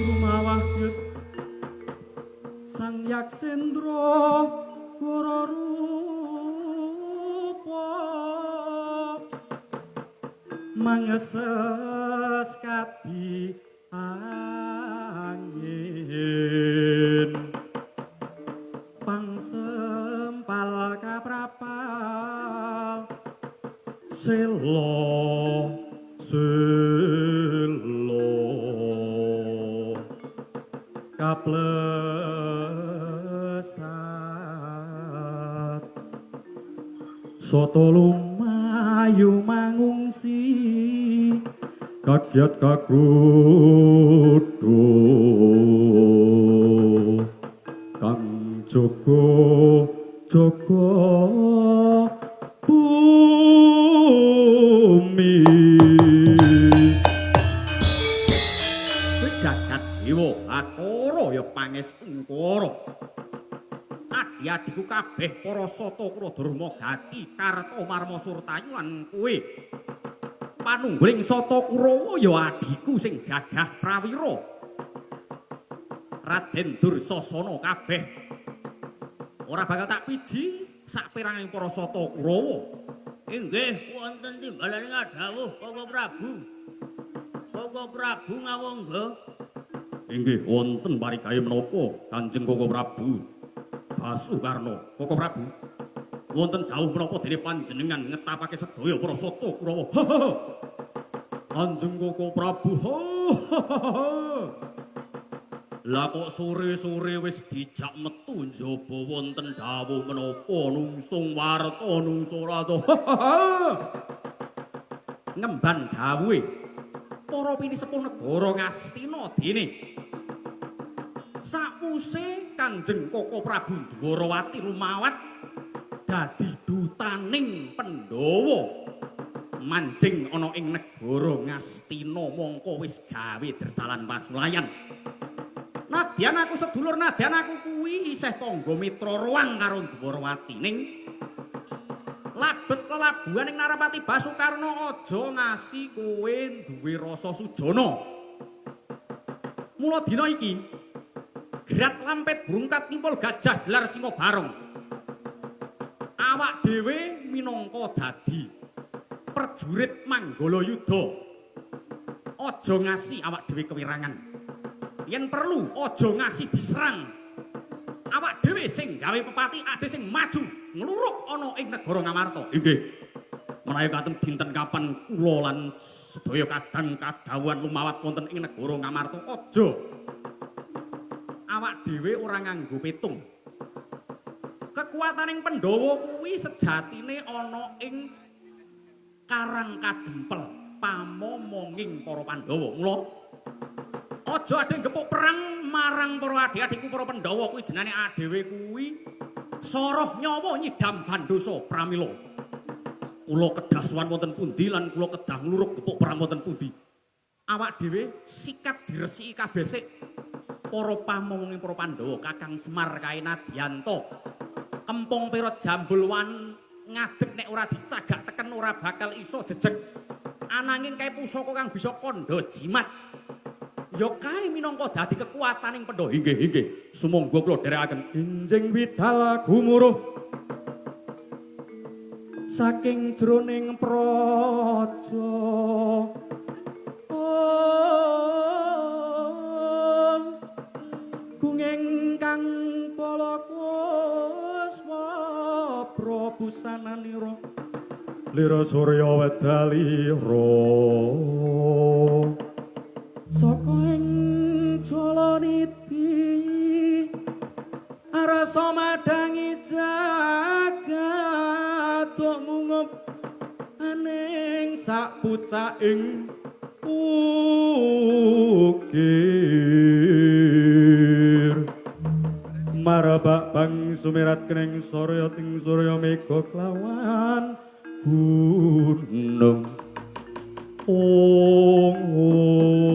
Sumawah yut Sang Yaksendra Goro rupa mangeses kadi angin pangsempal kaprapal selo selo kaplesat soto lumayu mangungsi kagiat kakudu kang jaga jaga bumi. Kuwi jagat dewa Bathara ya pangestungkara. Adi-adiku kabeh para sata Kura Durma Gati Karta Marma Surtayu lan kowe. Panungguling Sata Kurawa ya adiku sing gagah prawira. Raden Dursasana kabeh. Ora bakal tak piji saperangan para Sata Kurawa. Inggih wonten timbalane ngadhawuh Koko Prabu. Koko Prabu ngawangga. Inggih wonten parigawe menapa Kanjeng Koko Prabu Basukarna. Koko Prabu wonten dawuh menapa dene panjenengan ngetapake sedaya para Sata Kurawa. Kanjeng Koko Prabu. Lah kok sore-sore wis dijak metu njaba wonten dawuh menapa nungsung warta nungsung rata. Ngemban dawuhe para pinisepuh negara Ngastina dene sakwuse Kanjeng Koko Prabu Dwarawati lumawat dadi dutaning Pandhawa manjing ana ing negara Ngastina mongko wis gawe derdalan pasulayan. Nadyan aku sedulur, nadyan aku kuwi isih tangga mitra ruang karo Dwarawati ning labet lelabuhan ing Narapati Basukarna aja ngasi kowe duwe rasa sujana. Mula dina iki grat lampet brungkat kimpul gajah gelar singa barong. Awak dhewe minangka dadi prajurit Manggala Yuda. Aja ngasi awak dhewe kewirangan. Yen perlu aja ngasi diserang. Awak dhewe sing gawe pepati ade sing maju ngluruk ana ing negara Ngamarta. Inggih. Menawi katen dinten kapan kula lan sedaya kadang kadhawuhan lumawat wonten ing negara Ngamarta aja Awak dhewe ora nganggo petung. Kekuataning Pandhawa kuwi sejatine ana ing Karang Kadempel, pamomonging para Pandhawa. Mula aja adeng gepuk perang marang para adik-adikku para Pandhawa kuwi jenenge adewe kuwi soroh nyawa nyidam bandosa pramila. Kula kedah sowan wonten pundi lan kula kedah ngluruk gepuk perang wonten pundi. Awak dhewe sikat diresiki kabeh sik. Para pamomonging para Pandhawa Kakang Semar kae Nadyanto. Kempong Perot Jambulwan ngadeg nek ora dicagak teken ora bakal iso jejeg. Ananging kae pusaka kang bisa kandha jimat. Ya kae minangka dadi kekuataning Pandhawa. Inggih, inggih. Sumangga kula dherekaken. Injing widal gumuruh saking jroning praja. Gunging kang palakuswa prabusananira lira surya wedalira saka ing jalaniti arasa madangi jagat mungup aning sak pucaking ukir marabak bang sumirat kening surya ting surya mega kelawan gunung. Ong ong.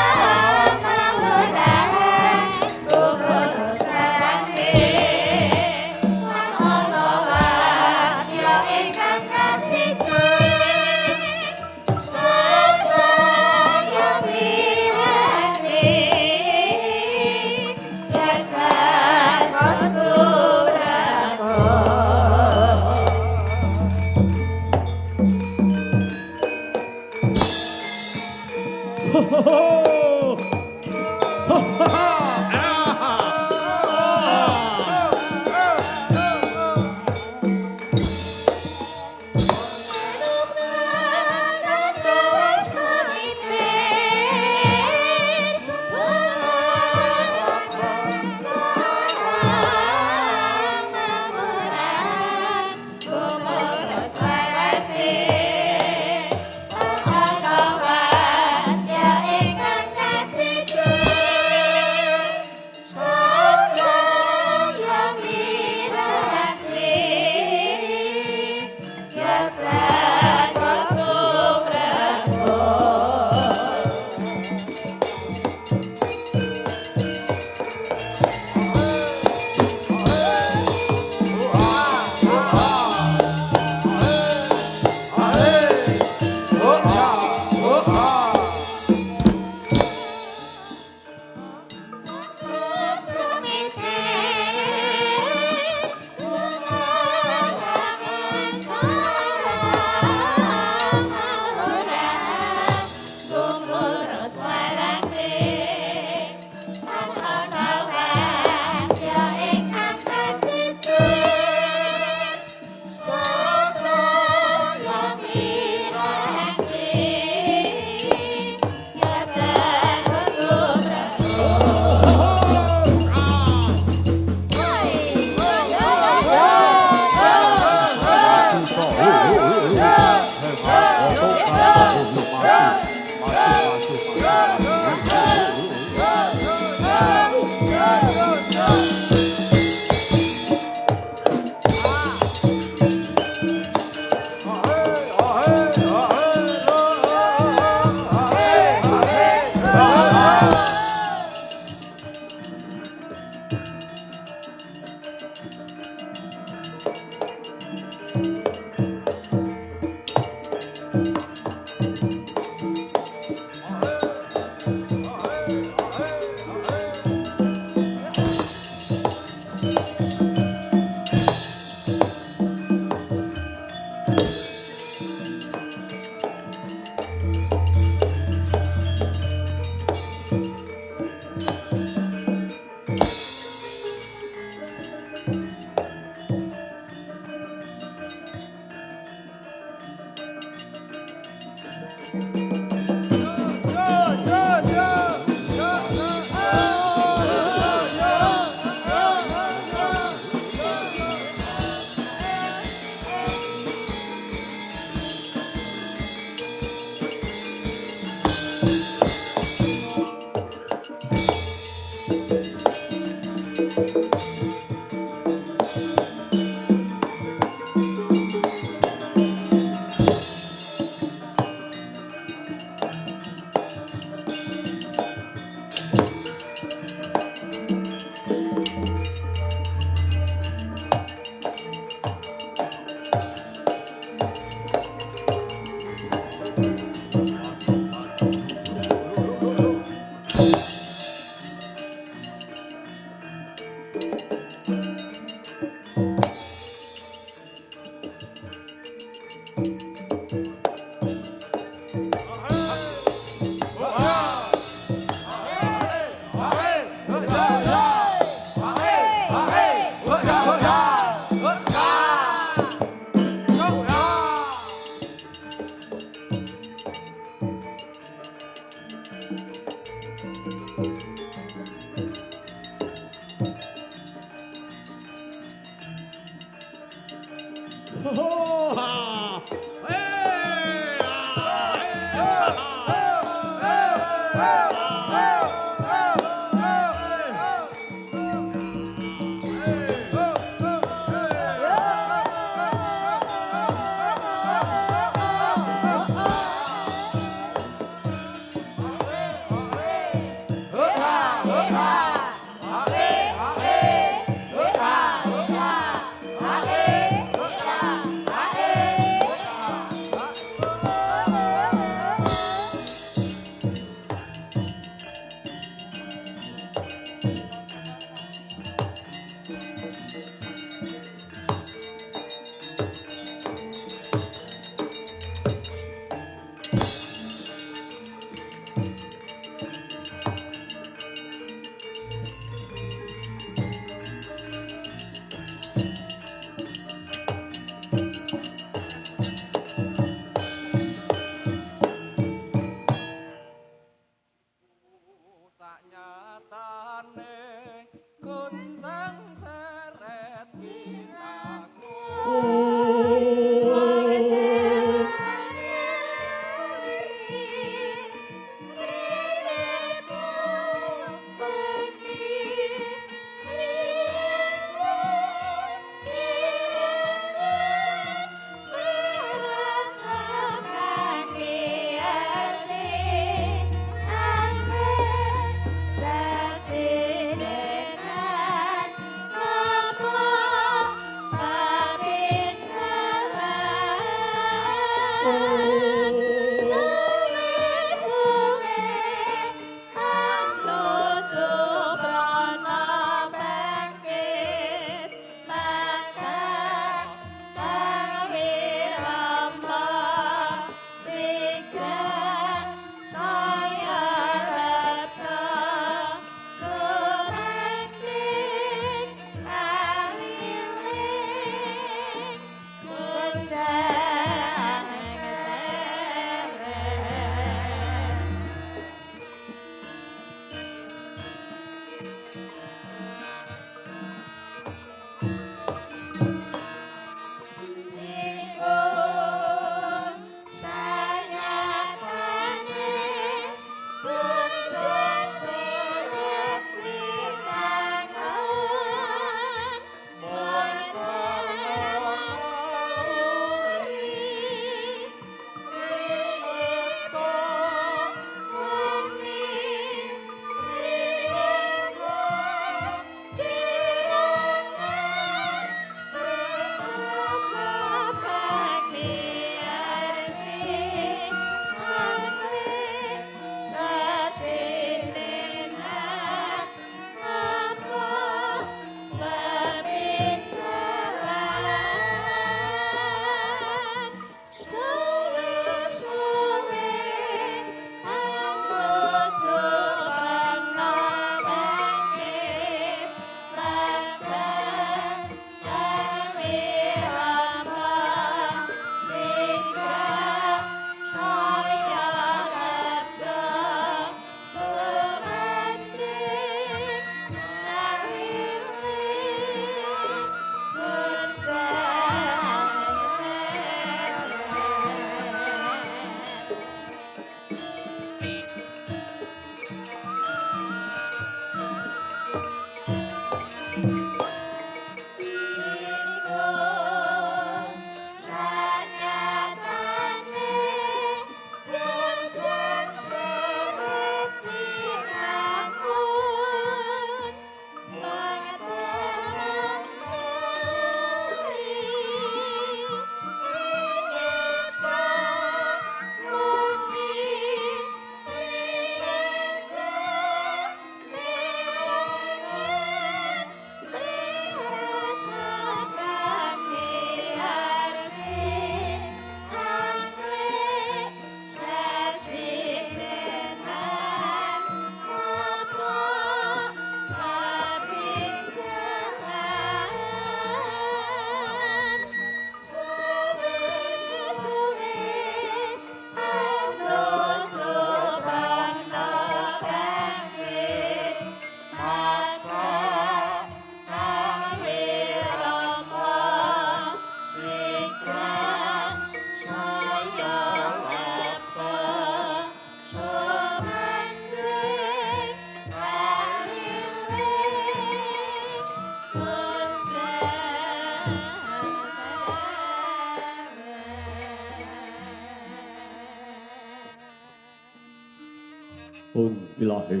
Om ilahi.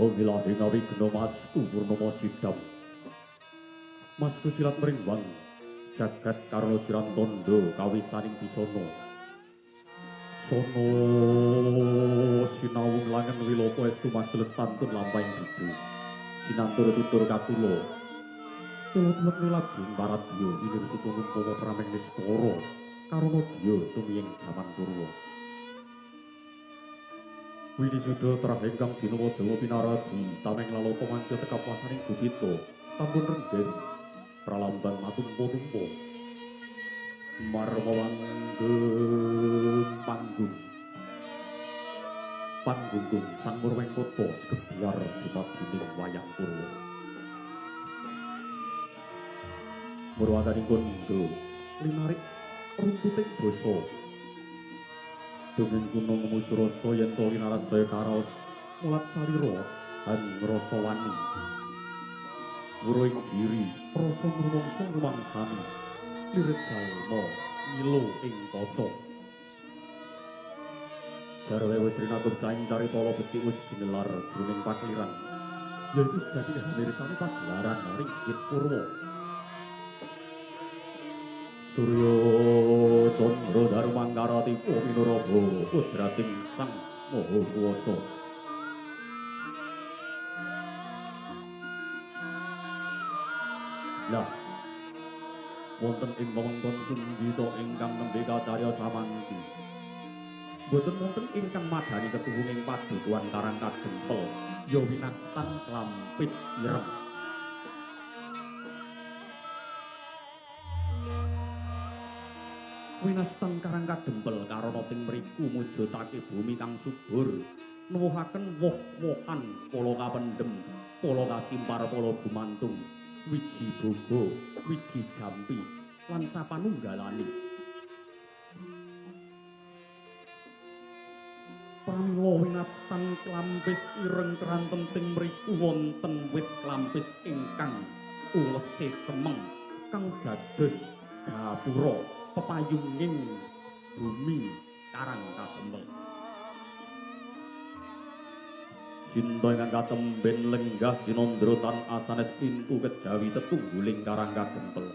Om ilahi ngawigna mastu purnama sidam. Mastu silat mringwang jagat karana siran tondo kawisaning pisana. Sono sinawung langen wilopo estu maksules pantun lampahing didu. Sinantur tutur katula. Teluk nilading paradya winursuta ngumpama prameng niskara karana dya tumiyeng jaman purwa. Winisuda trah ingkang dinawa dawa pinaradi tameng lalata manca tekap wasaning gupita tampun renggen pralambang matumpa-tumpa marma wanggeng panggung panggunggung sang Murwengkota segebyar dumadining wayang purwa. Murwakaning kandha linarik runtuting basa dongeng kuno ngemu surasa yen to linaras saya karaos mulat salira han ngrasa wani wuruhing diri rasa ngrumangsa ngrumangsani lirik jalma ngilo ing kaca jarwe wis rinakup caing caritala becik wis ginelar jroning pakeliran yaiku sejatine hamirsane pagelaran ringgit purwa. Surya Candra Darmangkara tipu minuraba kudrating Sang Maha Kuwasa. Lah wonten ing wewengkon pundi to ingkang nembe kacarya samangki. Boten wonten ingkang madhani ketuwung ing padukuhan Karang Kadempel ya winastan Klampis Ireng. Winastan Karang Kadempel karana ting mriku mujudake bumi kang subur nuwuhaken woh-wohan pala kapendhem, pala kasimpar, pala gumantung, wiji boga, wiji jampi lan sapanunggalane. Pramila winastan Klampis Ireng keranten ting mriku wonten wit klampis ingkang ulese cemeng kang dados gapura pepayunging bumi Karang Kadempel. Sinta ingkang katemben lenggah jinandra tan asanes pintu kejawi tetungguling Karang Kadempel.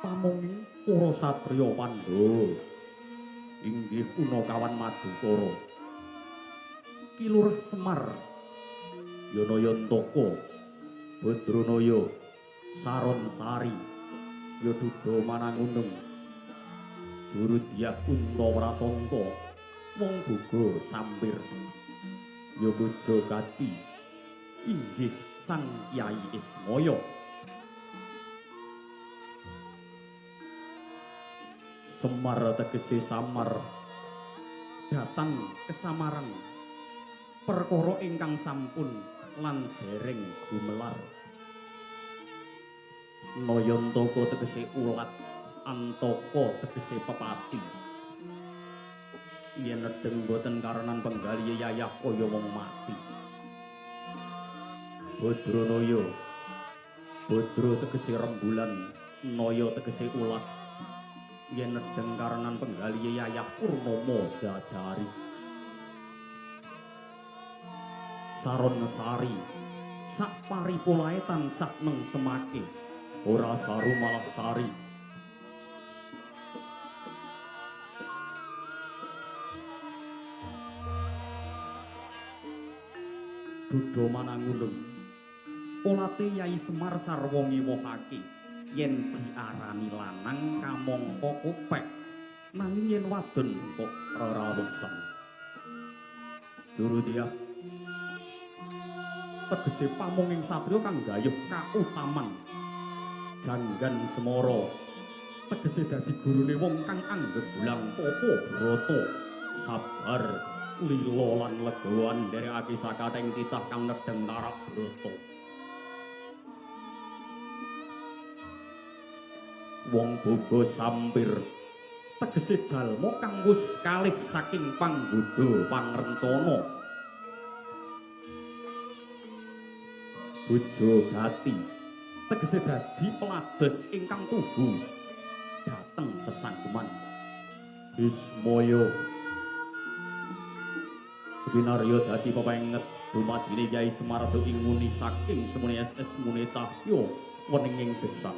Pamonging para satriya Pandhawa inggih Punakawan Madukara, Ki Lurah Semar, Yanayantaka, Badranaya, Saron Sari, Yaduda Manangunung, Jurudyah Kunta Prasanta, Wong Boga Sampir, Yaboja Gati, inggih Sang Kyai Ismaya. Semar tegese samar, datang kesamaran, perkara ingkang sampun lan dereng gumelar. Nayantaka tegese ulat, antaka tegese pepati. Yen nedheng boten karenan penggalih yayah kaya wong mati. Badranaya, badra tegese rembulan, naya tegese ulat. Yen nedheng karenan penggalih yayah purnama dadari. Saron sari sak paripolahe tansah nengsemake, ora saru malah sari. Duda Manangunung polate Yai Semar sarwa ngiwohake yen diarani lanang kamangka kopek, nanging yen wadon kok reraosen. Jurudyah tegese pamonging satriya kang gayuh kautaman. Janggan Semara tegese dadi gurune wong kang anggep bulang tapa brata, sabar, lila lan legawa ndherekake sakathahing titah kang nedheng tarak brata. Wong boga sampir tegese jalma kang wis kalis saking panggodha pangrencana. Bojo gati tegese dadi pelades ingkang tuhu dhateng sesangguman. Bismaya winarya dadi pepenget dumadine Kyai Semar ing nguni saking semune SS mune cahya weninging gesang.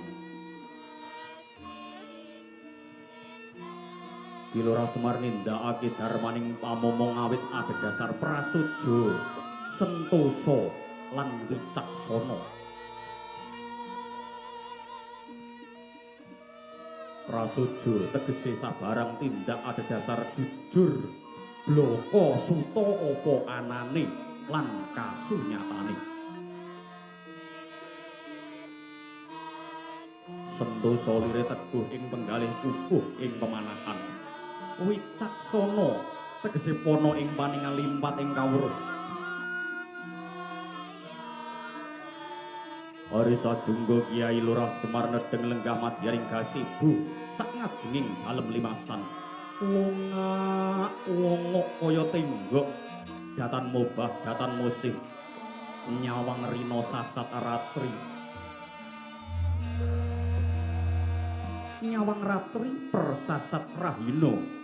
Ki Lurah Semar nindakake darmaning pamomong awit adhedhasar prasaja, sentosa lan wicaksana. Prasaja tegese sabarang tindak adhedhasar jujur, blaka suta apa anane lan kasunyatane. Sentosa lire teguh ing penggalih kukuh ing pemanahan. Wicaksana tegese pana ing paningal limpat ing kawruh. Hari sajungga Kyai Lurah Semar nedheng lenggah madyaring gasibu sak ngajenging dalem limasan. Longak longok kaya tenggok datan mobah datan musih nyawang rina sasat ratri. Nyawang ratri persasat rahina.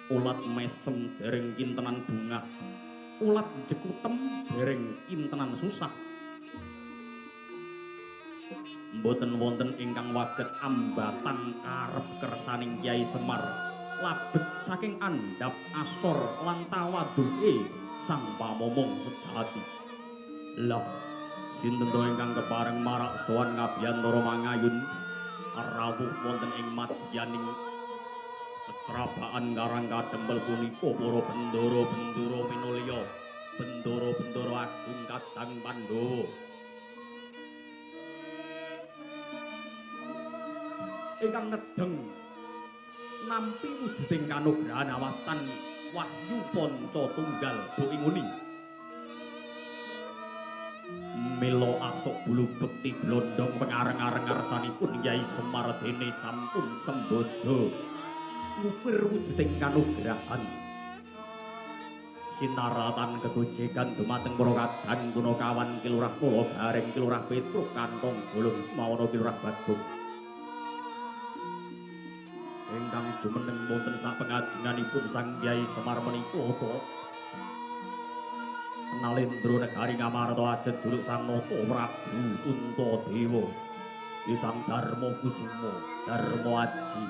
Ulat mesem dereng kintenan bungah, ulat jekutem dereng kintenan susah. Mboten wonten ingkang waget ambatan karep kersaning Kyai Semar labet saking andhap asor lan tawaduke sang pamomong sejati. Lah sinten to ingkang kepareng marak sowan ngabiyantara mangayun rawuh wonten ing madyaning kecrabaan Karang Kadempel punika para bendara-bendara minulya, bendara-bendara agung kadang Pandhawa. Ingkang nedheng nampi wujuding kanugrahan awastan wahyu panca tunggal do inguni. Mila asok bulu bekti glondong pengareng-areng ngarsanipun Kyai Semar dene sampun sembodo ngupir wujuding kanugrahan. Sinaratan kegojegan dumateng para kadang punakawan Ki Lurah Kula Gareng, Ki Lurah Petruk, Kantong Bolong Semawana, Ki Lurah Bagong ingkang jumeneng wonten sapengajenganipun Sang Kyai Semar menika to Nalendra negari Ngamarta ajet juluk Sang Nata Prabu Puntadewa Sang Darma Kusuma Darma Aji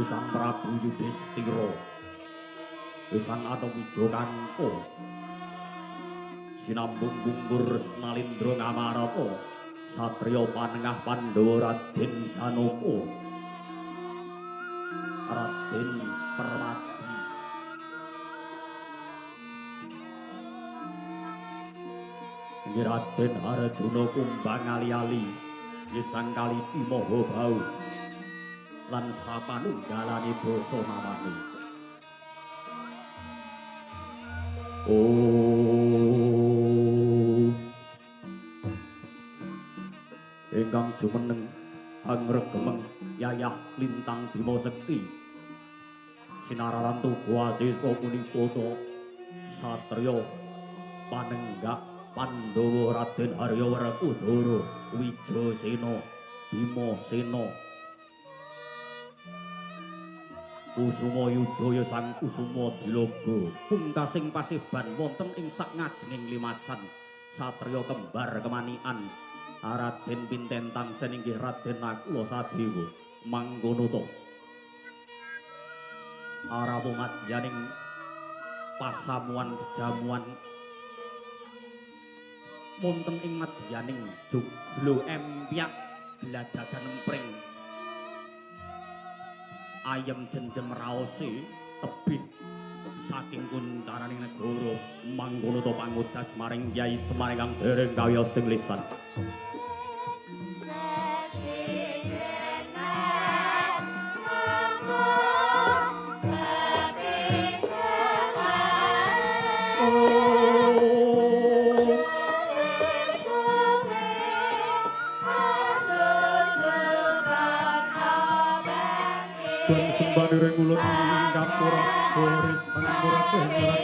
Sang Prabu Yudhistira Sang Anawija Kangka sinambung pungkur Nalendra Ngamarta satriya panengah Pandhawa Raden Janaka Raden Permadi. Nggih Raden Arjuna kumbang ali-ali Sang Kalipi Maha Bau lan sapanunggalane basa namane. Oh, ingkang jumeneng angregemeng yayah lintang Bima Sekti sinararan tugu asesa punika to satriya panenggak Pandhawa Raden Arya Werkudara Wijasena Bimasena Kusuma Yudhaya Sang Kusuma Diloga pungkasing paseban wonten ing sak ngajenging limasan satriya kembar kemanikan Raden Pinten Tansen inggih Raden Nakula Sadewa mangkono to arawuh madyaning pasamuan jejamuan wonten ing madyaning joglo empyak gladagan empring ayem jenjem raose tebih saking kuncaraning negara mangkono to pangudas maring Kyai Semar ingkang dereng kawiyos sing lisan. Tuan sembah niring ulun kapura boris pangapura pengeran.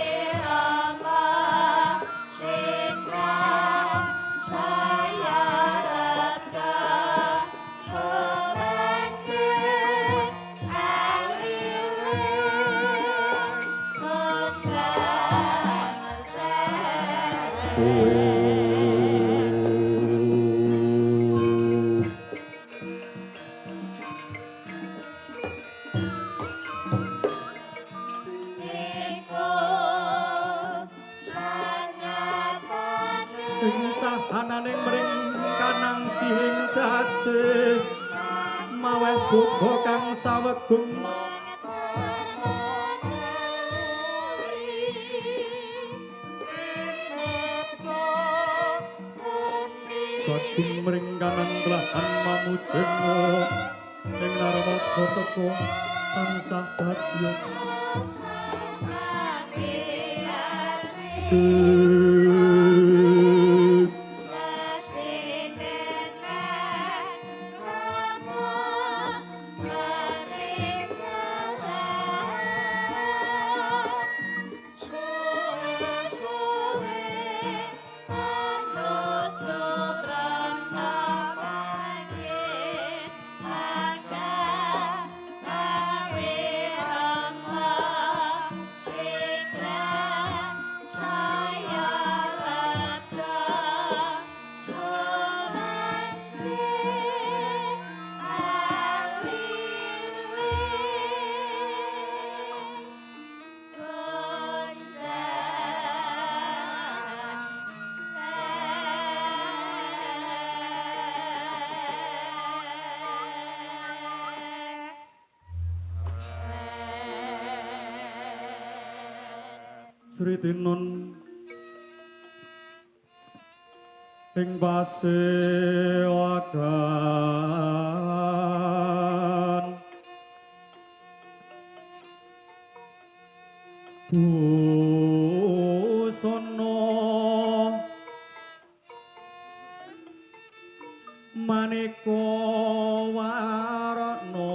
Ing sahananing mring kanang sihing dase maweh boga kang sawegung sagung mring kanang telahan mamujenga ing narmada teka tansah dadya. Sri Tinon ing pasewakan busana maneka warna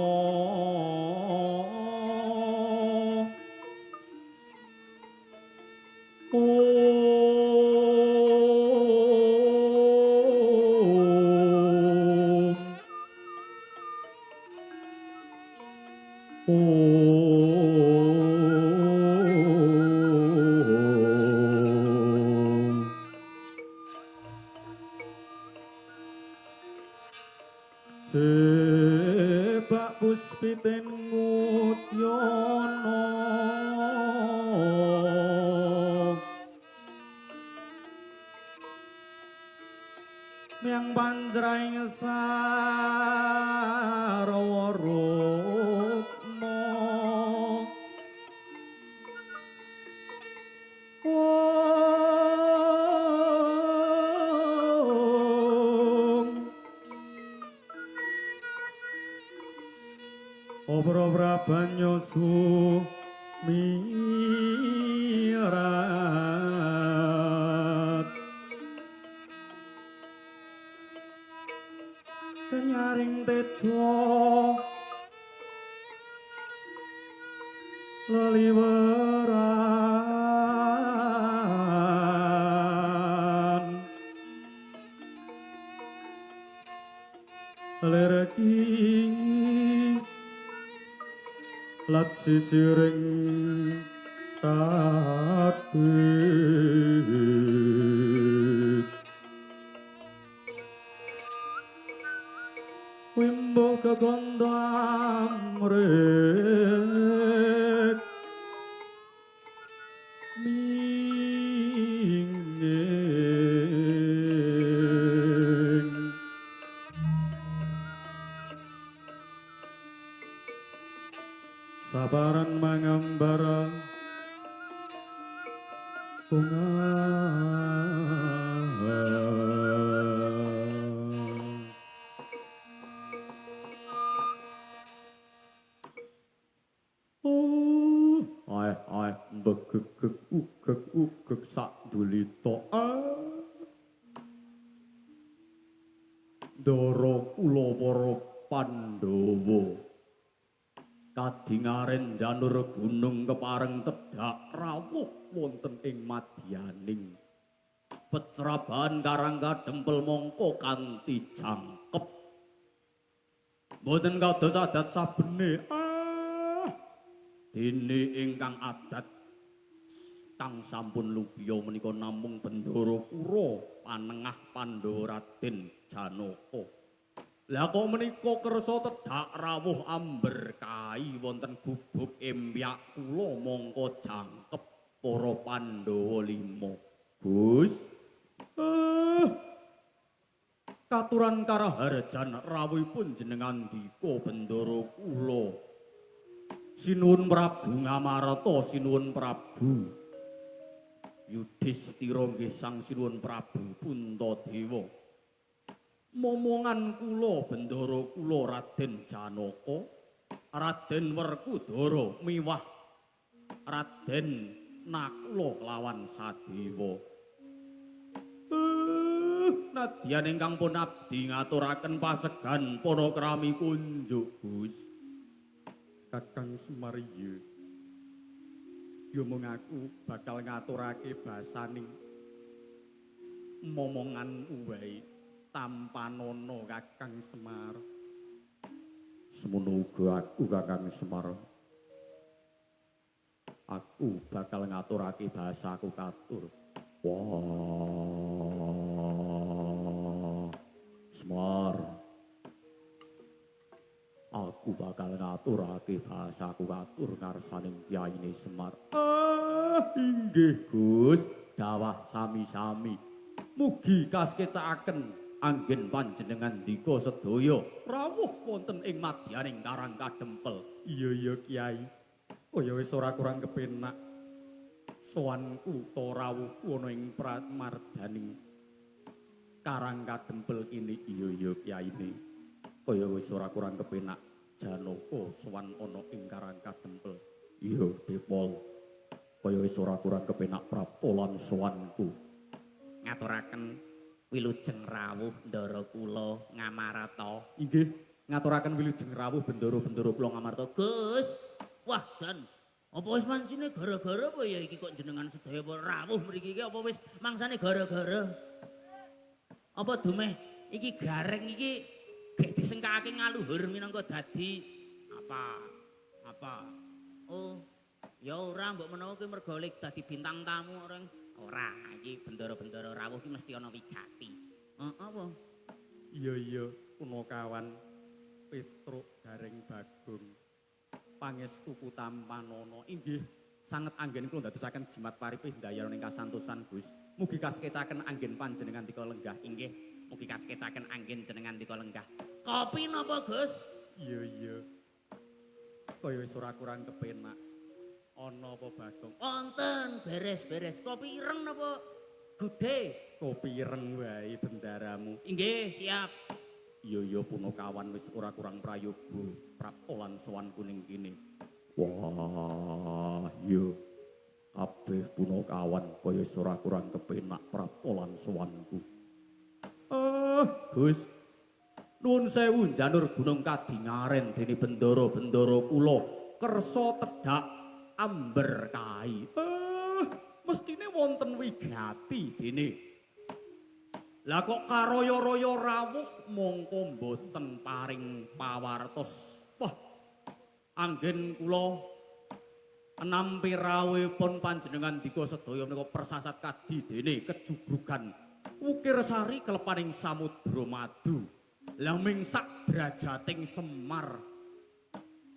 Sebak puspitin ngutyana miang panjraing sarawa rukma. Obro brabanyo sumirat kenyaring tejo leliweran lereki lat sisiring tati wimbo kegondo amrek minging sabaran mangambara bunga. Oh, ai ai begegeg ugeg ugeg sak dulita. Ndara kula para Pandhawa. Kadingaren janur gunung kepareng tedhak rawuh wonten ing madyaning pecraban Karang Kadempel mongko kanthi jangkep. Mboten kados adat sabene. Dene ingkang adat kang sampun lubiya menika namung Bendara Kura panengah Pandhawa Raden Janaka. Lah kok menika kersa tedhak rawuh amberkahi wonten gubuk empyak kula mongko jangkep para Pandhawa lima. Gus. Katuran karaharjan rawuhipun jenengan dika Bendara kula. Sinuwun Prabu Ngamarta, sinuwun Prabu Yudhistira nggih sang sinuwun Prabu Puntadewa. Momongan kula Bendara kula Raden Janaka, Raden Werkudara miwah Raden Nakula kelawan Sadewa. Nadyan ingkang pun abdi ngaturaken pasegan panakrami kunjuk Gus. Kakang Semar iya. Ya mung aku bakal ngaturake basaning momonganku wae tampanono Kakang Semar. Semono uga aku Kakang Semar. Aku bakal ngaturake bahasaku katur. Wah, Semar. Aku bakal ngaturake bahasaku katur ngarsaning piyayine Semar. Inggih Gus, dawah sami-sami. Mugi kasekecakaken anggen panjenengan dika sedaya rawuh wonten ing madyaning Karang Kadempel. Iya iya Kyai. Kaya wis ora kurang kepenak. Sowanku ta rawuhku ana ing pramarjaning Karang Kadempel kini. Iya iya Kyaine. Kaya wis ora kurang kepenak Janaka sowan ana ing Karang Kadempel. Iya Depol. Kaya wis ora kurang kepenak prapta lan sowanku. Ngaturaken wilujeng rawuh ndara kula Ngamarta. Inggih, ngaturaken wilujeng rawuh bendara-bendara kula Ngamarta. Gus, wah jan apa wis mancine gara-gara apa ya iki kok jenengan sedaya rawuh mriki iki apa wis mangsane gara-gara? Apa dumeh iki gareng iki gek disengkake ngaluhur minangka dadi apa? Apa? Oh, ya ora mbok menawa kuwi mergo lek dadi bintang tamu orang. Ora, iki bendara-bendara rawuh iki mesti ana wigati. Heeh apa? Iya iya, punakawan Petruk Gareng Bagong. Pangestuku tampanono. Inggih, sanget anggen kula ndadosaken jimat paripih ndayana ing kasantosan Gus. Mugi kasekecaken anggen panjenengan dika lenggah. Inggih, mugi kasekecaken anggen jenengan dika lenggah. Kopi napa, Gus? Iya iya. Kaya wis ora kurang kepenak. Ana apa Bagong? Wonten, beres-beres. Kopi ireng napa gudhe? Kopi ireng wae bendaramu. Inggih, siap. Iya iya punakawan wis ora kurang prayoga prapta lan sowan kuning kene. Wah, iya. Kabeh punakawan kaya wis ora kurang kepenak prapta lan sowanku. Gus. Nuwun sewu janur gunung kadingaren dene bendara-bendara kula kersa tedhak amberkahi. Mestine wonten wigati dene. Lah kok karoyo-royo rawuh mongko mboten paring pawartos. Wah, anggen kula nampi rawuhipun panjenengan dika sedaya menika persasat kadi dene kejubrugan Wukir Sari kelepaning samudra madu. Lah ming sak drajating Semar.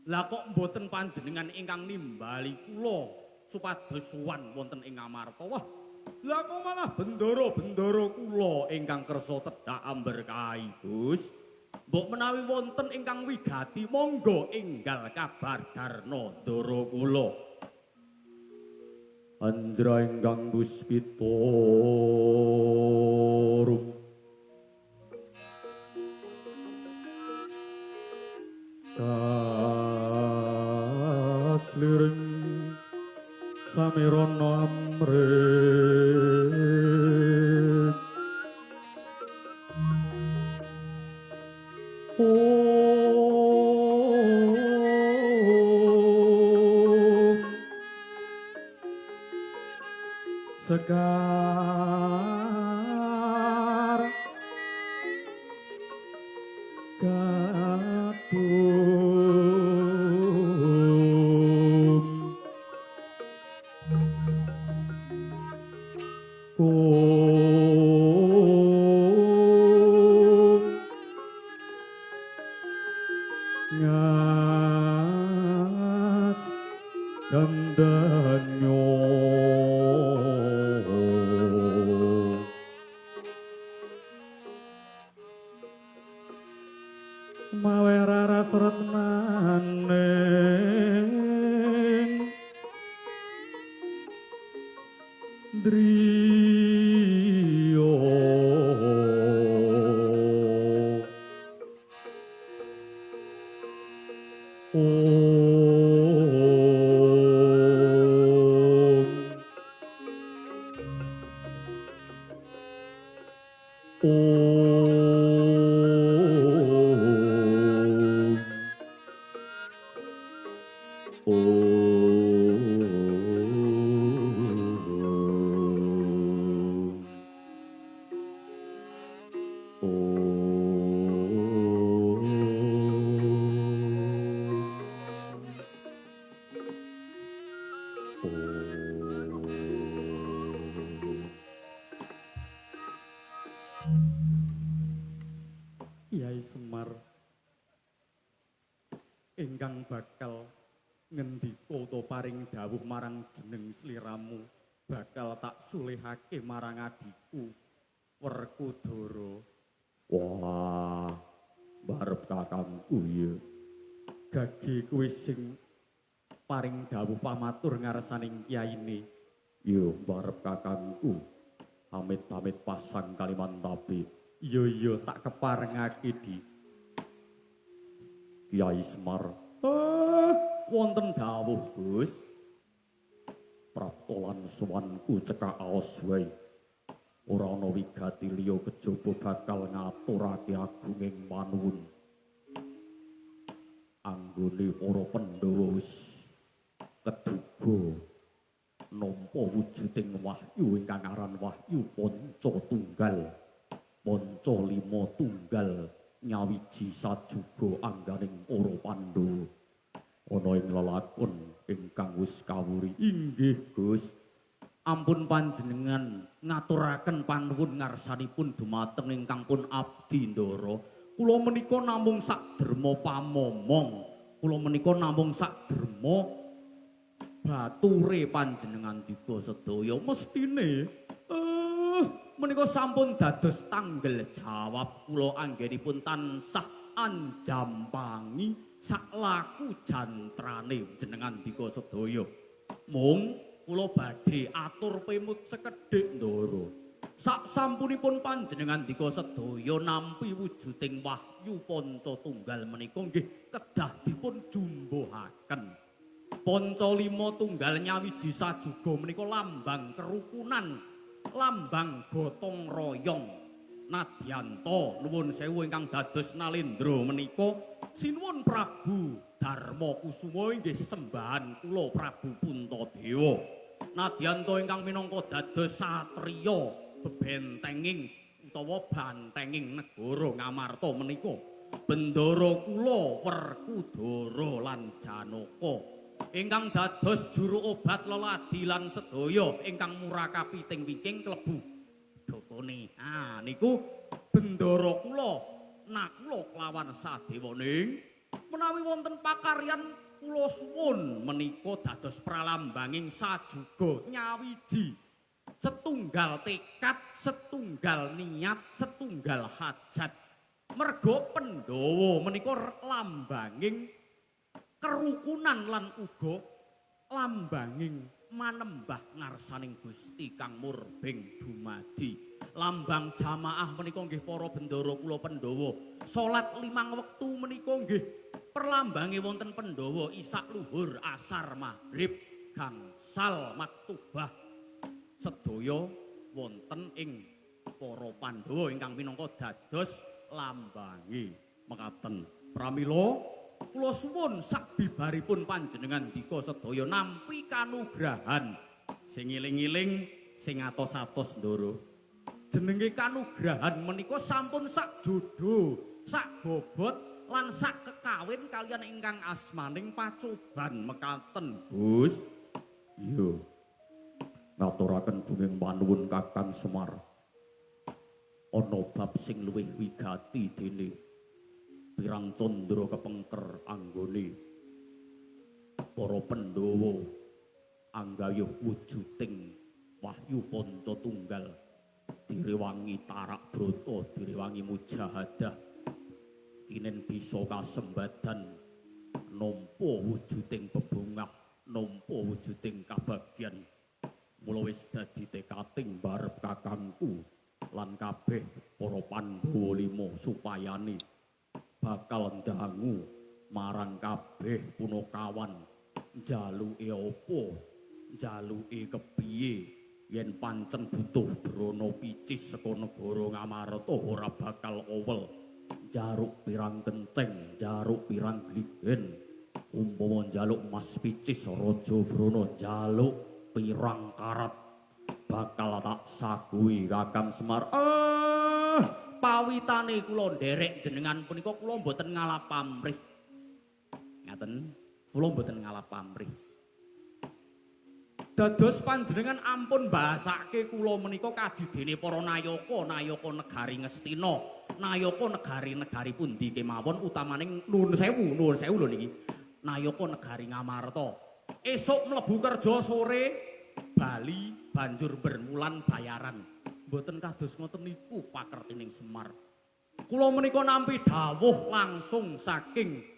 Lah kok mboten panjenengan ingkang nimbali kula supados sowan wonten ing Ngamarta. Wah, lah kok malah bendara-bendara kula ingkang kersa tedhak amberkahi, Gus. Mbok menawi wonten ingkang wigati monggo enggal kabar darna ndara kula. Anjra ingkang puspita rum kasliring samirana amrih Sekar Gadung Kung Ngas Gandanyo Mawe raras retnaning Driya Om Om Om Om Kyai Semar ingkang bakal ngendika utawa paring dawuh marang jeneng sliramu bakal tak sulihake marang adhiku Werkudara. Wah, barep kakangku ya. Gage kuwi sing paring dawuh pamatur ngarsaning kiyaine. Yo barep kakangku. Amit-amit pasang Kalimantabe. Iya iya tak keparengake di Kyai Semar. Wonten dawuh Gus. Prapta lan sowanku cekak aos wae. Ora ana wigati liya kejaba bakal ngaturake agunging panuwun. Anggone para Pandhawa wis keduga nampa wujuding wahyu ingkang aran wahyu Panca Tunggal. Panca lima tunggal nyawiji sajuga angganing para Pandhawa. Ana ing lelakon ingkang wis kawuri. Inggih Gus. Ampun panjenengan ngaturaken panuwun ngarsanipun dumateng ingkang pun abdi ndara. Kula menika namung sak derma pamomong. Kula menika namung sak derma bature panjenengan dika sedaya. Mestine menika sampun dados tanggel jawab kula anggenipun tansah anjampangi saklaku jantrane jenengan dika sedaya. Mung kula badhe atur pemut sekedhik ndara. Sak sampunipun panjenengan dika sedaya nampi wujuding wahyu Panca Tunggal menika nggih kedah dipun jumbuhaken. Panca lima tunggal nyawiji sajuga menika lambang kerukunan, lambang gotong royong. Nadyanta nuwun sewu ingkang dados nalendra menika sinuwun Prabu Darma Kusuma inggih sesembahan kula Prabu Puntadewa. Nadyanta ingkang minangka dados satriya bebentenging utawa bantenging negara Ngamarta menika bendara kula Werkudara lan Janaka ingkang dados juru obat leladi lan sedaya ingkang murakapi ting wingking klebu dokone. Ah niku bendara kula Nakula kelawan Sadewa ning menawi wonten pakaryan kula suwun menika dados pralambanging sajuga nyawiji setunggal tekad, setunggal niat, setunggal hajat. Merga Pandhawa menika lambanging kerukunan lan uga lambanging manembah ngarsaning Gusti kang murbeng dumadi. Lambang jamaah menika nggih para bendara kula Pandhawa. Salat 5 wektu menika nggih perlambange wonten Pandhawa isak luhur, asar, maghrib, gangsal maktubah sedaya wonten ing para Pandhawa ingkang minangka dados lambange mekaten. Pramila kula suwun sakbibaripun panjenengan dika sedaya nampi kanugrahan sing ngiling-ngiling Sing atos-atos, Ndoro. Jenenge kanugrahan menika sampun sak jodo, sak bobot lan sak kekawin kaliyan ingkang asmaning pacoban mekaten, Gus. Iya. Ngaturaken bunging panuwun Kakang Semar. Ana bab sing luwih wigati dene pirang candra kepengker anggone para Pandhawa anggayuh wujuding wahyu panca tunggal, direwangi tarak brata, direwangi mujahadah, kinen bisa kasembadan nampa wujuding bebungah, nampa wujuding kabagyan. Mula wis dadi tekating barep kakangku lan kabeh para Pandhawa lima supayane bakal ndangu marang kabeh punakawan, njaluke apa, njaluke kepiye. Yen pancen butuh brana picis saka negara Ngamarta ora bakal owel, njaruk pirang kenceng, njaruk pirang gligen. Umpama njaluk mas picis Raja Brana, njaluk pirang karat bakal tak saguhi Kakang Semar. Pawitane kula nderek jenengan punika kula mboten ngalap pamrih. Ngaten, kula mboten ngalap pamrih. Dados panjenengan ampun bahasake kula menika kadidene para nayaka, nayaka negari Ngastina, nayaka negari-negari pundi kemawon, utamaning nuwun sewu, nuwun sewu lho niki. Nayaka negari Ngamarta. Esuk mlebu kerja, sore bali banjur bermulan bayaran. Mboten kados ngoten niku pakertining Semar. Kula menika nampi dawuh langsung saking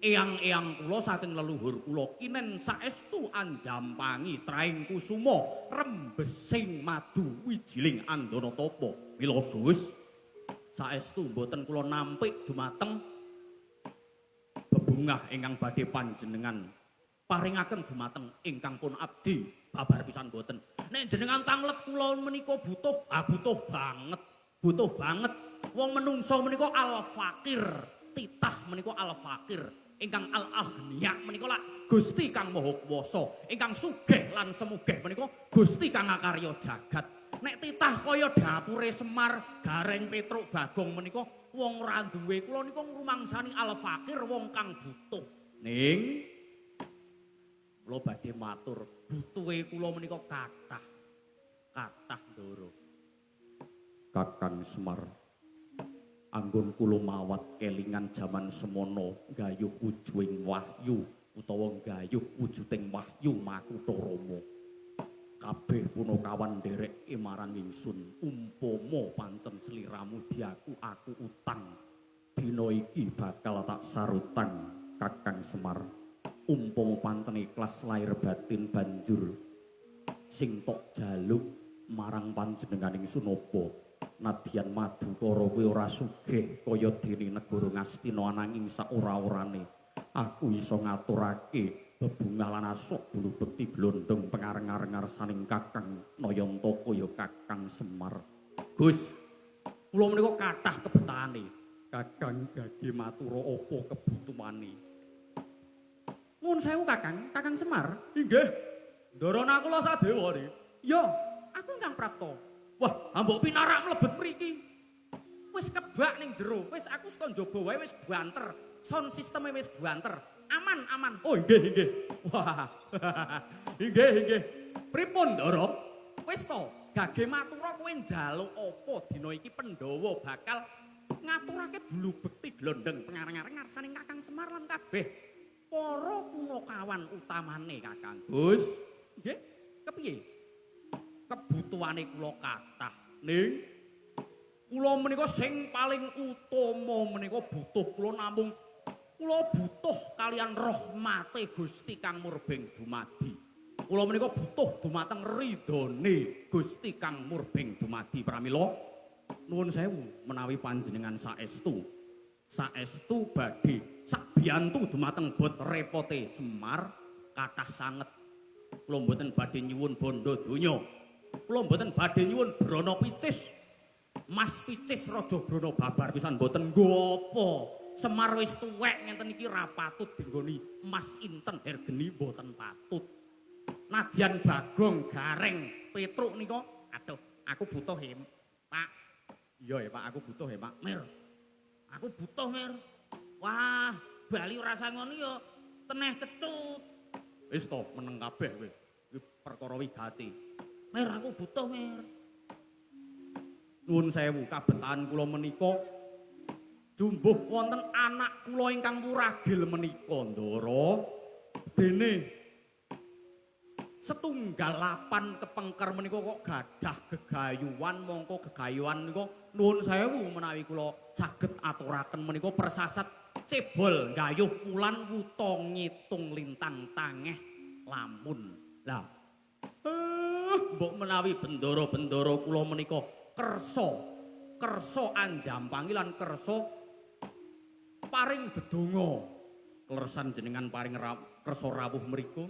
eyang-eyang kula, saking leluhur kula, kinen saestu anjampangi traing kusuma rembesing madu wijiling andana tapa. Mila Gus, saestu mboten kula nampik dumateng bebungah ingkang badhe panjenengan paringaken dumateng ingkang pun abdi, babar pisan mboten. Nek jenengan tanglet kula menika butuh, butuh banget, butuh banget. Wong menungso menika al fakir, titah menika al fakir, ingkang al aghnia menika lak Gusti Kang Maha Kuwasa, ingkang sugih lan semugih menika Gusti Kang akarya jagat. Nek titah kaya dapure Semar, Gareng, Petruk, Bagong menika wong ora duwe. Kula nika ngrumangsani al fakir, wong kang butuh. Ning kula badhe matur, butuhe kula menika kathah. Kathah, Ndoro. Kakang Semar, anggon kula mawat kelingan jaman semono gayuh wujuing wahyu utawa gayuh wujuding wahyu Makutha Rama. Kabeh punakawan nderekke marang ingsun, umpama pancen sliramu diaku aku utang, dina iki bakal tak sarutang Kakang Semar. Umpama pancen ikhlas lahir batin, banjur sing tok jaluk marang panjenengan ingsun apa? Nadyan Madukara kuwi ora sugih kaya dene negara Ngastina, ananging saora-orane aku iso ngaturake bebungah lan asok bulu bekti glondong pengareng-areng ngarsaning Kakang Nayantaka ya Kakang Semar. Gus, kula menika kathah kebetahane. Kakang gage matura apa kebutuhane? Nuwun sewu Kakang, Kakang Semar. Inggih. Ndorona kula sadewa niki. Ya, aku ingkang prapta. Wah, mbok pinarak mlebet mriki. Wis kebak ning jero. Wis aku saka njaba wae wis banter. Sound systeme wis banter. Aman, aman. Oh inggih, inggih. Wah. Inggih, inggih. Pripun, Ndara? Wis to, gage matura kowe njaluk apa dina iki Pandhawa bakal ngaturake bulu bekti glondeng pengareng-areng ngarsaning Kakang Semar lan kabeh para punakawan utamane Kakang. Gus, Nggih, kepiye? Kebutuhane kula kathah. Ning kula menika sing paling utama menika butuh kula namung kula butuh kalian rahmate Gusti Kang Murbeng Dumadi. Kula menika butuh dumateng ridhone Gusti Kang Murbeng Dumadi. Pramila nuwun sewu menawi panjenengan saestu saestu badhe sabiyantu dumateng bot repote Semar kathah sanget. Kula mboten badhe nyuwun bondo donya. Kula mboten badhe nyuwun brana picis. Mas picis Raja Brana babar pisan mboten nggo apa. Semar wis tuwek ngenten iki ra patut dinggoni Mas Inten Hergeni, mboten patut. Nadyan Bagong, Gareng, Petruk nika. Aduh, aku butuh he, Pak. Iya ya, Pak, aku butuh ya, Pak. Mir. Aku butuh, Mir. Wah, bali ora ngono ya teneh kecut. Wis to, meneng kabeh kowe. Kuwi perkara wigati. Mir, aku butuh, Mir. Nuwun sewu, kabetahan kula menika jumbuh wonten anak kula ingkang wuragil menika, Ndara. Dene setunggal lapan kepengker menika kok gadah gegayuhan, mongko gegayuhan menika nuwun sewu menawi kula saged aturaken menika persasat cebol gayuh wulan wuta ngitung lintang tangeh lamun. Lah, mbok menawi bendara-bendara kula menika kersa kersa anjampangi lan kersa paring dedonga. Kleresan jenengan paring kersa rawuh mriku,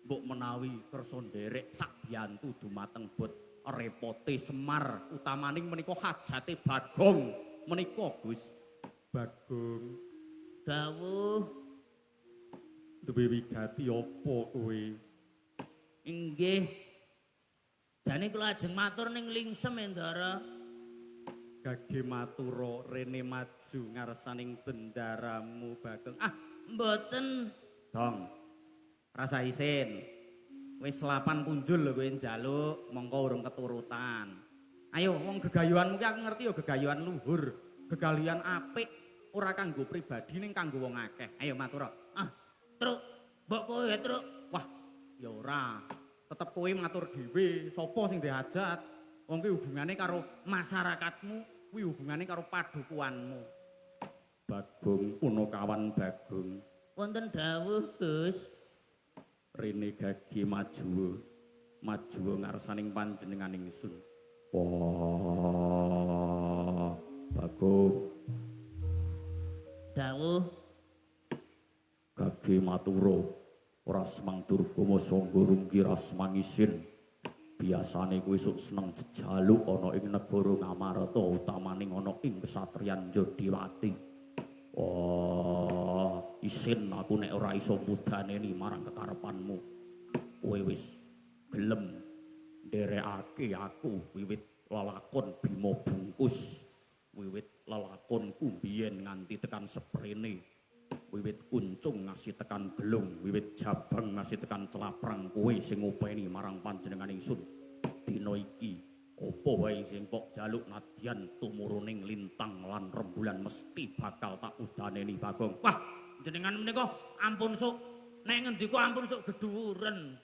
mbok menawi kersa nderek sakbiyantu dumateng bot repote Semar, utamaning menika hajate Bagong menika Gus. Bagong dawuh duwe wigati apa kowe? Inggih. Jane kula ajeng matur ning lingsem Ndara. Gage matura rene maju ngarsaning bendaramu Bagong. Ah, mboten. Dong. Rasa isin. Wis 8 punjul lho kowe njaluk, mongko urung keturutan. Ayo wong gegayuhanmu ki aku ngerti ya gegayuhan luhur, gegayuhan apik, ora kanggo pribadi ning kanggo wong akeh. Ayo matur. Ah, Truk, mbok kowe Truk. Wah, ya ora. Tetep kowe matur dhewe, sapa sing dihajat? Wong kuwi hubungane karo masyarakatmu, kuwi hubungane karo padukuanmu. Bagong punakawan Bagong. Wonten dawuh, Gus. Rene gage maju. Maju ngarsaning panjenengan ingsun. Wah, Bagong. Dawuh. Gage matura. Ora semang durgama sangga rungki rasmang isin. Biasane kowe sok seneng jejaluk ana ing negara Ngamarta, utamaning ana ing kesatriyan Jodiwati. Wah, isin aku nek ora iso mudaneni marang kekarepanmu. Kowe wis gelem nderekake aku wiwit lelakon Bima Bungkus, wiwit lelakonku biyen nganti tekan seprene. Wiwit kuncung ngasih tekan gelung, wiwit jabang ngasih tekan celaprang, kowe sing ngopeni marang panjenengan ingsun. Dina iki apa wae sing kok jaluk nadyan tumuruning lintang lan rembulan mesti bakal tak udaneni Bagong. Wah, jenengan menika ampun sok nek ngendika ampun sok gedhuwuren.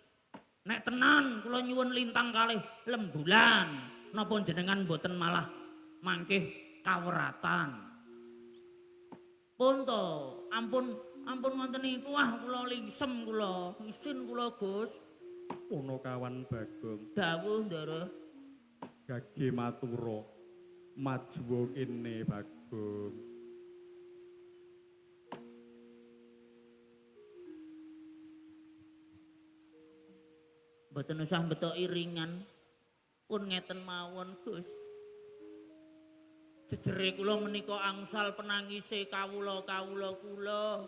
Nek tenan kula nyuwun lintang kalih lembulan, napa jenengan mboten malah mangkih kaweratan. Pun to, ampun ampun wonten niku, wah kula lingsem kula, isin kula Gus. Punakawan Bagong. Dawuh Ndara. Gage matura maju kene Bagong. Mboten usah betok iringan. Pun ngeten mawon Gus. Jejere kula menika angsal penangise kawula-kawula kula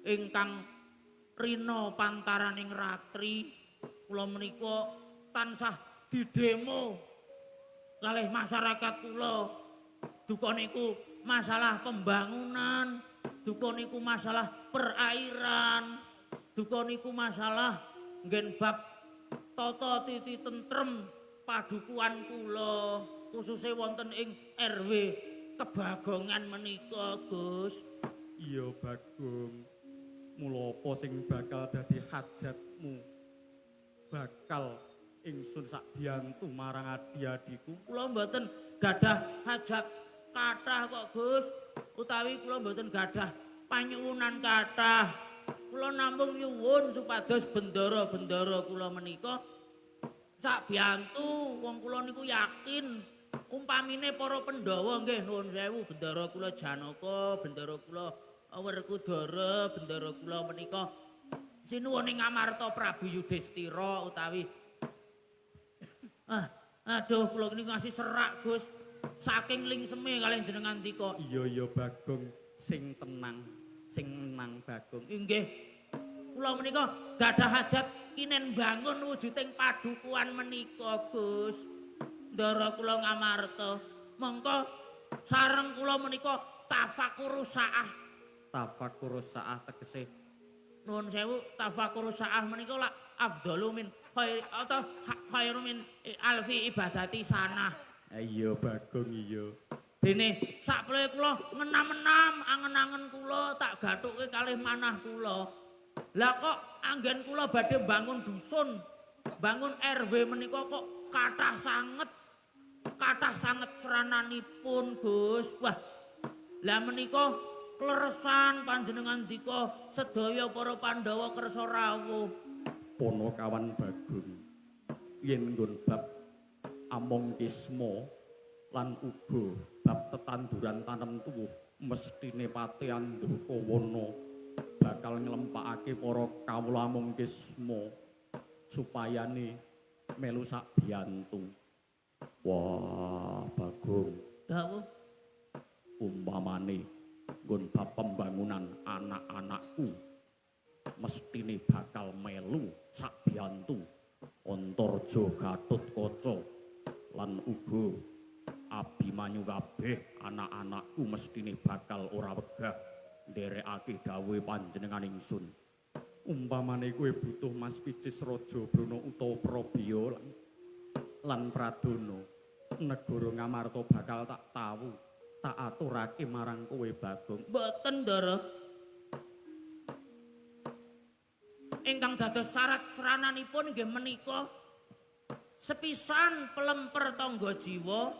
ingkang rina pantaraning ratri. Kula menika tansah didemo kalih masyarakat kula. Duka niku masalah pembangunan, duka niku masalah perairan, duka niku masalah nggen bab tata titi tentrem padukuan kula, khususe wonten ing RW Kebagongan menika Gus. Iya Bagong, mula apa sing bakal dadi hajatmu? Bakal ingsun sakbiyantu marang adi-adiku. Kula mboten gadah hajat kathah kok Gus, utawi kula mboten gadah panyuwunan kathah. Kula namung nyuwun supados bendara-bendara kula menika sakbiyantu. Wong kula niku yakin umpamine para Pandhawa nggih nuwun sewu, bendara kula Janaka, bendara kula Werkudara, bendara kula menika sinuwun ing Amarta Prabu Yudhistira utawi aduh kula niku ngasih serak Gus saking lingseme kalih jenengan tika. Iya iya Bagong, sing tenang, sing menang Bagong. Inggih. Kula menika gadah hajat kinen bangun wujuding padukuhan menika, Gus. Ndara kula ngamarta, mongko sareng kula menika tafakur saah. Tafakur saah tegese Nuwun sewu, tafakur saah menika lak afdalu min khair atau khairu min alfi ibadati sanah. Iya Bagong iya. Dene sakplohe kula ngenam-enam angen-angen kula tak gathuke kalih manah kula. Lah kok anggen kula badhe bangun dusun, bangun RW menika kok kathah sanget. Kathah sanget srananipun, Gus. Wah. Lah menika kleresan panjenengan dika sedaya para Pandhawa kersa rawuh. Ponokawan Bagong yen nggon bab among kisma lan uga bab tetanduran tanem tuwuh mestine Pati Andhakawana bakal nglempakake para kawula among kisma supayane melu sak biyantu. Wah, Bagong, Dawuh umpamane nggon bab pembangunan anak-anakku mestine bakal melu sak biyantu Antarja Gatotkaca lan uga Abimanyu kabeh anak-anakku mestine bakal ora wegah nderekake dawuhe panjenengan ingsun. Umpamane kowe butuh Mas Picis Raja Brana utawa Prabiya lan Pradana, negara Ngamarta bakal tak tawu tak aturake marang kowe Bagong. Mboten, Ndara. Ingkang dados syarat srananipun inggih menika sepisan pelemper tangga jiwa,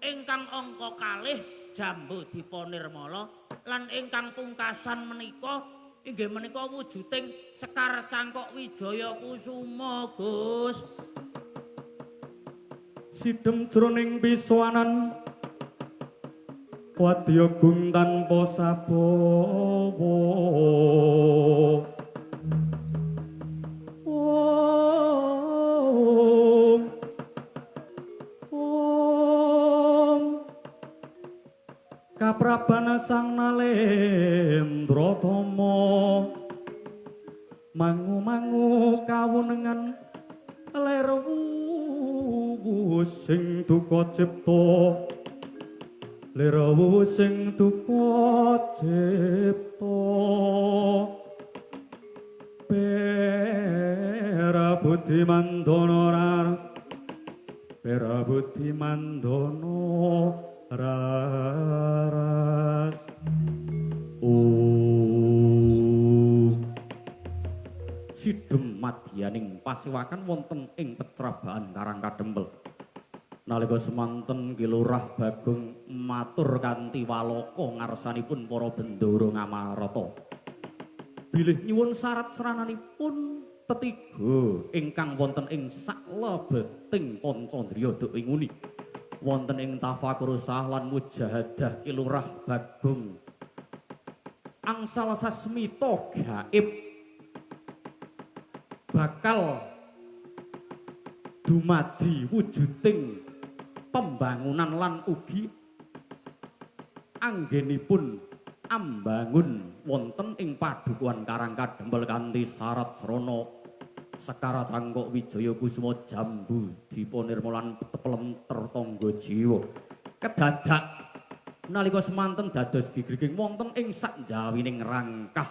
ingkang angka kalih jambu dipa nirmala, lan ingkang pungkasan menika inggih menika wujuding Sekar Cangkok Wijaya Kusuma, Gus. Sidem jroning pisowanan wadya gung tanpa sabawa. Om Om Kaprabana Sang Nalendra Tama mangu-mangu kawunengan ler wuwu sing duka cipta, lir wuwu sing duka cipta, pera budi mandana raras, pera budi mandana raras. Om. Sidem madyaning pasiwakan wonten ing pecrabahan Karang Kadempel. Nalika semanten Ki Lurah Bagong matur kanthi walaka ngarsanipun para bendara Ngamarta. Bilih nyuwun syarat srananipun tetiga ingkang wonten ing saklebeting Pancandriya duk inguni. Wonten ing tafakur sah lan mujahadah Ki Lurah Bagong angsal sasmita gaib bakal dumadi wujuding pembangunan lan ugi anggenipun ambangun wonten ing padukuhan Karang Kadempel kanthi syarat srana Sekara Cangkok Wijaya Kusuma Jambu Dipa Nirmala lan Tepelem Tangga Jiwa. Kedadak nalika semanten dados gigriging wonten ing sakjawining rangkah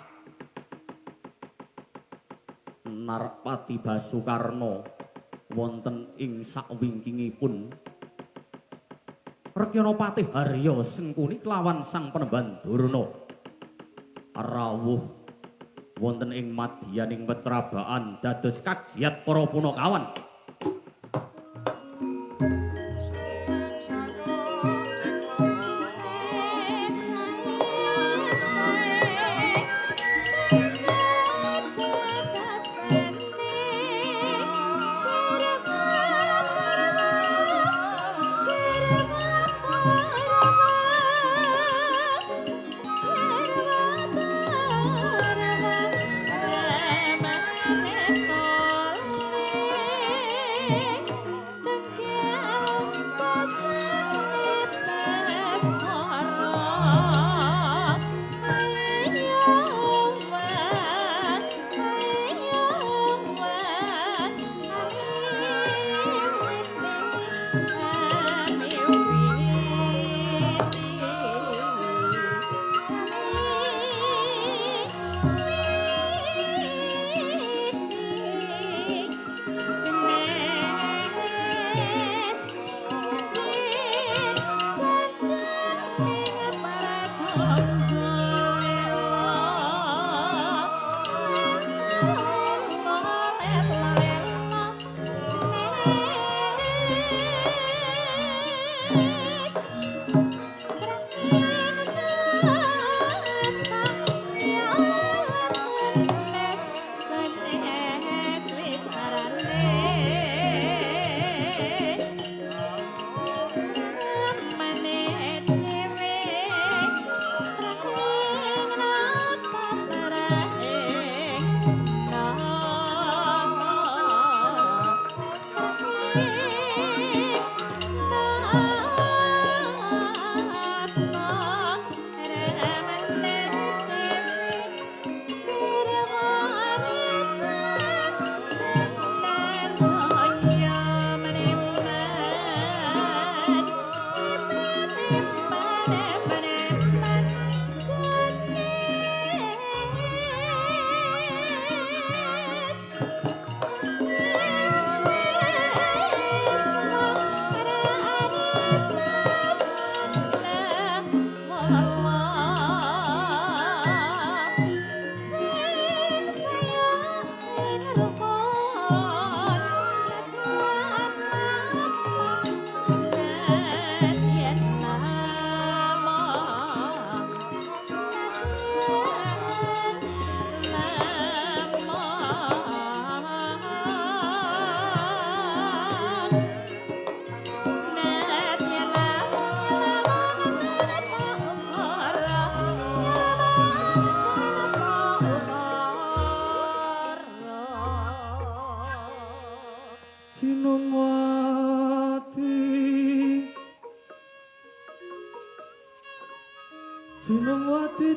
Narpati Basukarna wonten ing sakwingkingipun Rekyana Patih Harya Sengkuni kelawan Sang Penemban Durna rawuh wonten ing madyaning pecrabaan dados kagiat para punakawan. Ramane.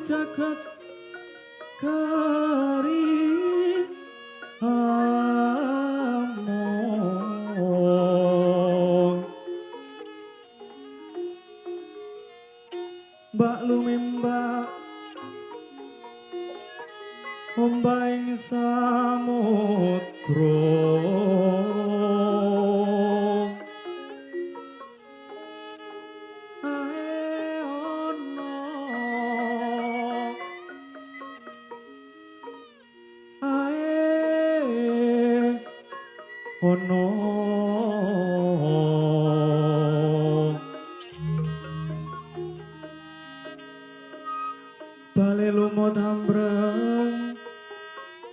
jagat kari among Mbak lumimbak ombaing samudra ae ono ae ono bale lumut ambreng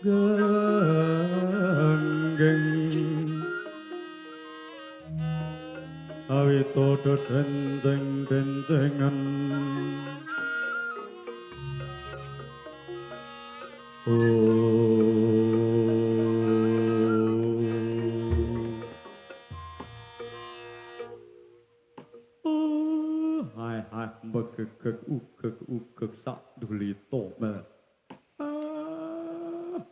genggeng awito dedenceng-dencengan oh hai hai begegeg ugeg ugeg sak dulito mel. Ah.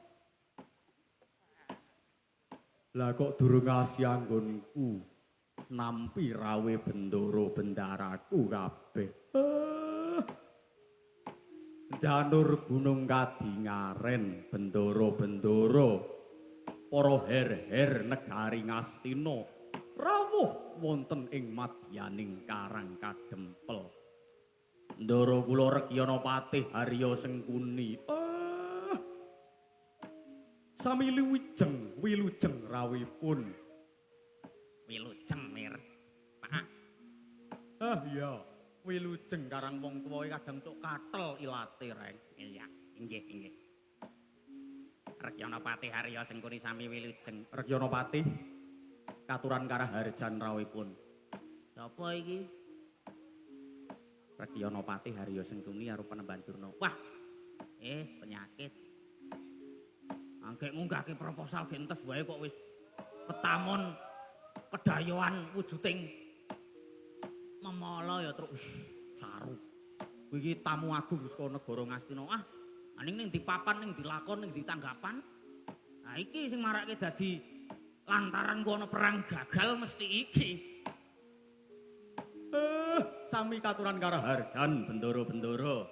Lah kok durung ngasih anggonku nampi rawe bendoro bendaraku kabeh. Ah. Janur gunung kadingaren bendoro-bendoro para her-her negari Ngastina rawuh wonten ing madyaning Karang Kadempel. Ndara kula Rekyana Patih Harya Sengkuni. Ah. Sami wilujeng, wilujeng rawuhipun. Wilujeng mir. Pak. Ah iya, wilujeng karang wong tuwa kadang cuk katel ilate reng. Iya, inggih inggih. Rekyana Patih Harya Sengkuni sami wilujeng. Rekyana Patih katuran karaharjan rawuhipun. Sapa iki? Rekyana Patih Harya Sengkuni karo Panembahan Durna. Wah, wis penyakit. Angge ngunggahke proposal gentes wae kok wis ketamon kedayoan wujuding memala ya truk saru. Kuwi iki tamu agung saka negara Ngastina. Ah, aning ning dipapan ning dilakon ning ditanggapan. Nah iki sing marake dadi lantaran ku ana perang gagal mesti iki. Sami katuran karaharjan bendoro-bendoro.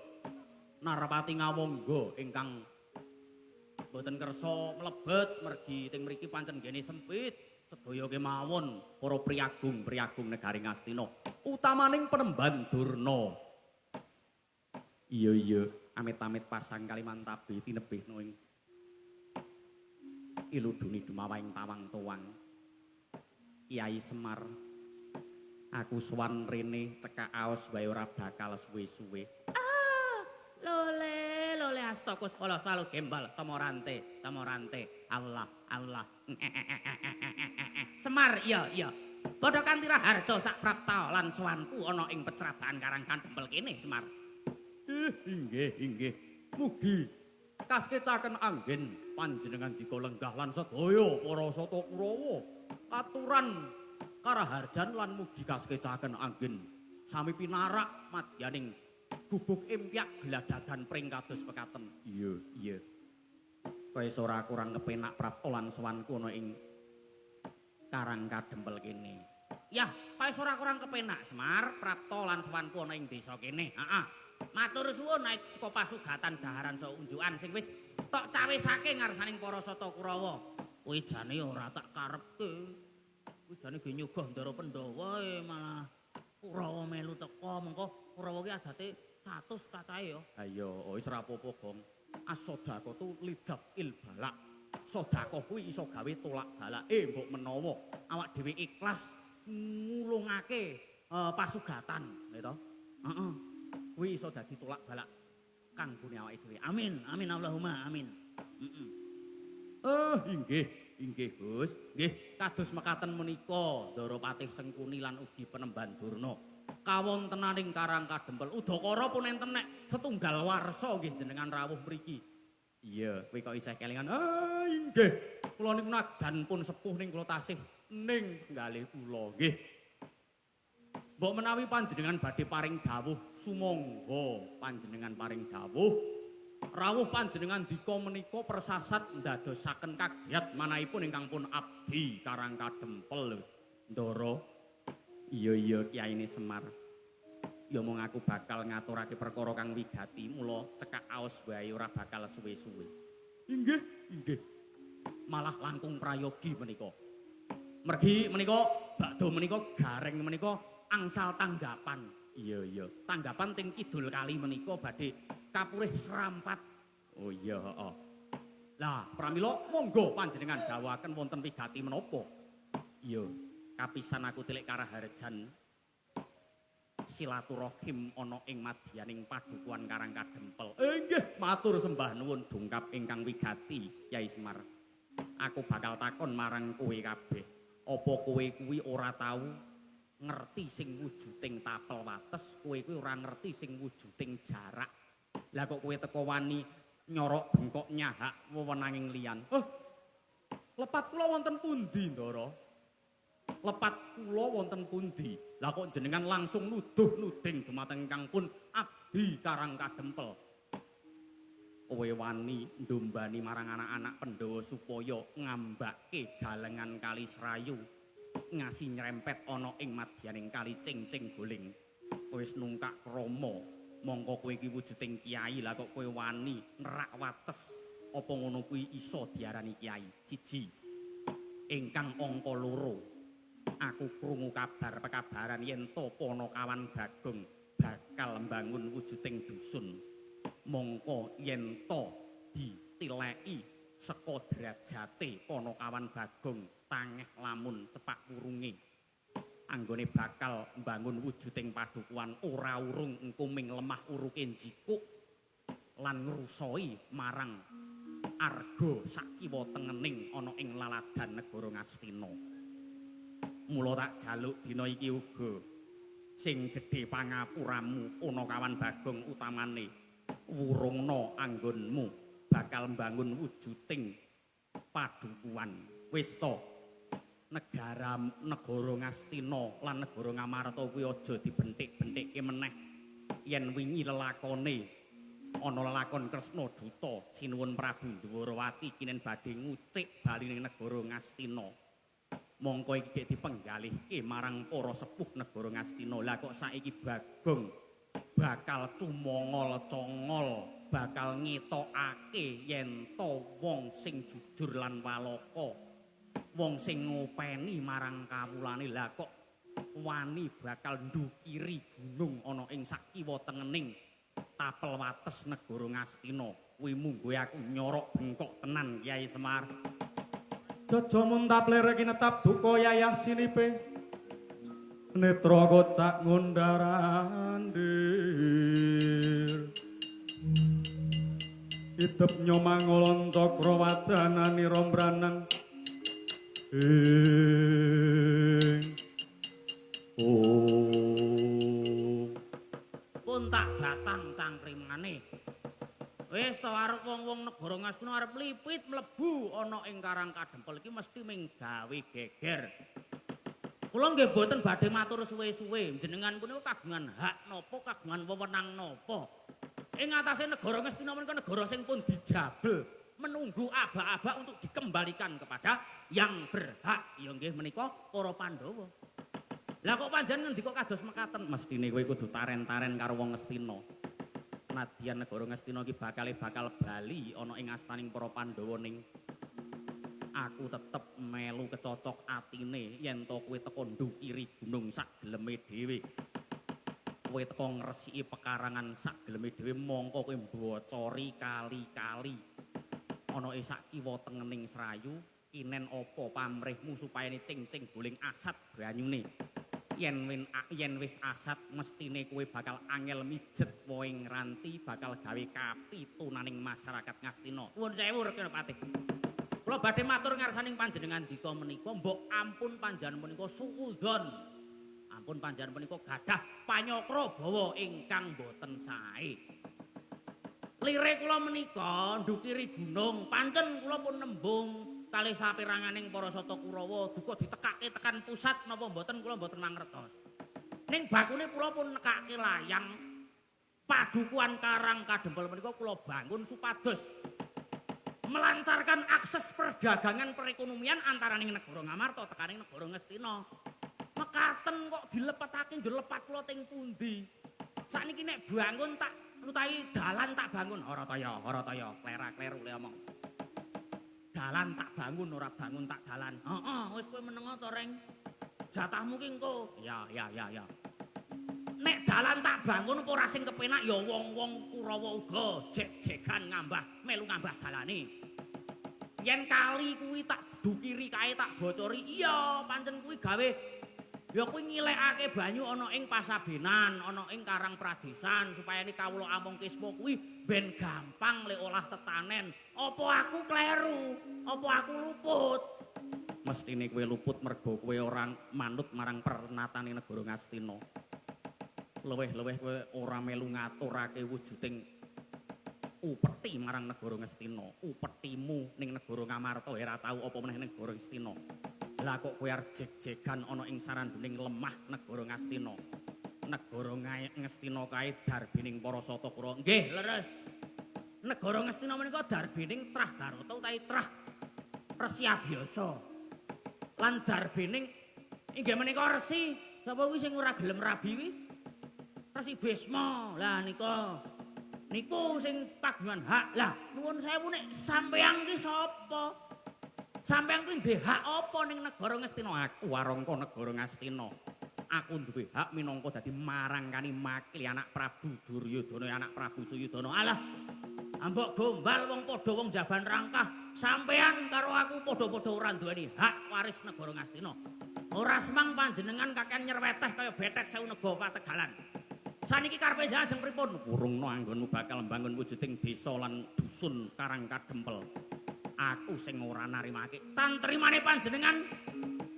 Narapati Ngawangga ingkang mboten kersa mlebet mergi teng mriki pancen nggene sempit. Sedaya kemawon para priagung-priagung negari Ngastina, utamaning Panembahan Durna. Iya iya, amit-amit pasang Kalimantabe tinebihna ing iluduni dumawahing tawang tuwang. Kiai Semar, aku sowan rene cekak aos wae ora bakal suwe-suwe. Ah, lole lole astakus polo selalu gembal samorante samorante Allah Allah. Semar iya iya. Padha kanthi raharja sak prapta lan sowanku ana ing pecraban Karang Kadempel kene Semar. Inggih inggih. Mugi kaskecaken anggen panjenengan dika lenggah lan sedaya para sata Kurawa katuran karaharjan lan mugi kaskecaken anggen sami pinarak madyaning gubuk empyak gladagan pring kados pekaten. Iya iya. Kaya ora kurang kepenak prapta lan sowanku ana ing Karang Kadempel kene. Ya, kaya ora kurang kepenak Semar prapta lan sowanku ana ing desa kene. Heeh. Matur suwun naik saka pasugatan daharan saka unjukan sing wis tok cawisake ngarsaning para sata Kurawa. Kuwi jane ora tak karepke. Kuwi jane ge nyugah Ndara Pandhawa malah Kurawa melu teka mengko Kurawa ki adate 100 cacahe ya. Ha iya, wis ora apa-apa, Gong. As-sedekah tu lidafil balak. Sedekah kuwi iso gawe tolak balake mbok menawa awak dhewe ikhlas ngulungake pasugatan, ya to? Heeh. Kuwi iso dadi tolak balak kanggone awake dhewe. Amin, amin Allahumma amin. Heeh. Inggih, inggih Gus. Nggih, kados mekaten menika Ndara Patih Sengkuni lan ugi Panembahan Durna. Kawontenaning Karang Kadempel udakara pun enten nek setunggal warsa nggih jenengan rawuh mriki. Iya, kowe kok isih kelingan. Ah, inggih. Kula niku nadan pun sepuh ning kula tasih ning nggalih kula nggih. Mbok menawi panjenengan badhe paring dawuh, sumangga panjenengan paring dawuh. Rawuh panjenengan dika menika persasat ndadosaken kagiat manahipun ingkang pun abdi Karang Kadempel. Ndara. Iya iya Kiyaine Semar. Ya mung aku bakal ngaturake perkara kang wigati, mula cekak aos wae ora bakal suwe-suwe. Inggih, inggih. Malah langkung prayogi menika. Mergi menika bakdo menika gareng menika angsal tanggapan. Iya iya, tanggapan teng kidul kali menika badhe kapurih serampat. Oh iya, heeh. Lah, pramila monggo panjenengan dawuhaken wonten wigati menapa? Iya, kapisan aku tilik karaharjan silaturahim ana ing madyaning padukuhan Karang Kadempel. Inggih, matur sembah nuwun dungkap ingkang wigati, Yai Semar. Aku bakal takon marang kowe kabeh. Apa kowe kuwi ora tau ngerti sing wujuding tapel wates, kowe kuwi ora ngerti sing wujuding jarak. Lah kok kowe teko wani nyorok bengkok nyahak wewenanging liyan. Heh. Lepat kula wonten pundi, Ndara? Lepat kula wonten pundi? Lah kok jenengan langsung nuduh nuding dumateng ingkang pun abdi Karang Kadempel. Kowe wani ndombani marang anak-anak Pandhawa supaya ngambake galengan kali Serayu ngasi nyerempet ana ing madyaning kali Cengceng Guling. Kowe wis nungkak krama, mongko kowe iki wujuding kiai, lah kok kowe wani nerak wates, apa ngono kuwi iso diarani kiai? Siji. Ingkang angka loro, aku krungu kabar pekabaran yen to Panakawan Bagong bakal mbangun wujuding dusun. Mongko yen to ditileki saka derajate Panakawan Bagong tangeh lamun cepak wurunge anggone bakal mbangun wujuding padukuhan ora urung engko ming lemah uruke njikuk lan ngrusoi marang arga sakiwa tengening ana ing laladan negara Ngastina. Mula tak jaluk dina iki uga sing gedhe pangapuramu Panakawan Bagong utamane wurungna anggonmu bakal mbangun wujuding padukuhan. Wis to, negara negara Ngastina lan negara Ngamarta kuwi aja dibentik-bentikke meneh. Yen wingi lelakone ana lelakon Kresna Duta sinuwun Prabu Dwarawati kinen badhe ngucik bali ning negara Ngastina. Mongko iki gek dipenggalihke marang para sepuh negara Ngastina. Lah kok saiki Bagong bakal cumongol congol, bakal ngetokake yen to wong sing jujur lan walaka, wong sing ngopeni marang kawulane, lah kok wani bakal ndukiri gunung ana ing sakiwa tengening tapel wates negara Ngastina. Kuwi mungguhe aku nyorok bengkok tenan Kyai Semar. Jaja muntap lir kinetap duka yayah silipe. Netra kocak ngundar-andir. Idep nyomangolon cakra wadananira mbranang. Ing oh. Pun tak batang cangkrimane. Wis to arep wong-wong negara Ngastina arep lipit mlebu ana ing Karang Kadempel iki mesti ming gawe geger. Kula nggih boten badhe matur suwe-suwe, jenengan punika kagungan hak napa, kagungan wewenang napa. Ing atase negara Ngastina menika negara sing pun dijabel, menunggu aba-aba untuk dikembalikan kepada yang berhak. Ya nggih menika para Pandhawa. Lah kok panjenengan ngendika kados mekaten? Mestine kowe kudu taren-taren karo wong Ngastina. Nadyan negara Ngastina iki bakal bali ana ing astaning para Pandhawa, ning aku tetep melu kecocok atine yen to kowe teko ndukiri gunung sak geleme dhewe. Kowe teko ngresiki pekarangan sak geleme dhewe, mongko kowe mbocori kali-kali ana ing sak kiwa tengening Serayu. Kinen apa pamrihmu supaya cing-cing guling asat banyune? Yen wis asat mestine kowe bakal angel mijet woing ranti, bakal gawe kapitunaning masyarakat Ngastina. Nuwun sewu Rukina Patih. Kula badhe matur ngarsaning panjenengan dika menika, mbok ampun panjenengan menika suudzon. Ampun panjenengan menika gadah panyokra bawa ingkang boten sae. Lire kula menika ndukiri gunung, pancen kula pun nembung kalih saperanganing para Sata Kurawa duka ditekake tekan pusat napa mboten kula mboten mangertos. Ning bakune kula pun nekake layang Padukuhan Karang Kadempel menika kula bangun supados melancarkan akses perdagangan perekonomian antaraning negara Ngamarta tekaning negara Ngastina. Mekaten kok dilepetake njur lepat kula teng pundi? Sakniki nek bangun tak utawi dalan tak bangun ora kaya klera-kleru le omong. Dalan tak bangun ora bangun tak dalan. Heeh, wis kowe menengo to, Reng. Jatahmu ki engko. Ya. Nek dalan tak bangun apa ora sing kepenak ya wong-wong Kurawa uga jek-jegan ngambah melu ngambah dalane. Yen kali kuwi tak dukiri kae tak bocori, iya pancen kuwi gawe ya kuwi ngilekake banyu ana ing Pasabenan, ana ing Karang Pradesan supaya ni kawula Among Kisma kuwi ben gampang le olah tetanen. Apa aku kleru? Apa aku luput? Mestine kowe luput mergo kowe ora manut marang pernatane negara Ngastina. Luwih-luwih kowe ora melu ngaturake wujuding upeti marang negara Ngastina. Upetimu ning negara Ngamarta ora tau apa meneh ning negara Ngastina. Lah kok kowe arep jeg-jegan ana ing saranduning lemah negara Ngastina. Negara Ngastina kae darbening para sata Kurawa. Nggih, leres. Negara Ngastina menika darbening Trah Barata utawi Trah Resi Abiyasa. Lan darbening inggih menika resi sapa kuwi sing ora gelem rabi kuwi? Resi Bisma. Lah nika niku sing kagungan hak. Lah nuwun sewu nek sampeyan ki sapa? Sampeyan kuwi ndek hak apa ning negara Ngastina? Aku warangka negara Ngastina. Aku duwe hak minangka dadi marangkani makli anak Prabu Duryudana, anak Prabu Suyudana. Alah, ambok gombal wong padha wong jaban rangkah. Sampeyan karo aku padha-padha ora duweni hak waris negara Ngastina. Ora semang panjenengan kakean nyerweteh kaya betet sewu nega pategalan. Saniki karepe ajeng pripun? Wurungna anggonmu bakal mbangun wujuding desa lan dusun Karang Kadempel. Aku sing ora narimake. Tan trimane panjenengan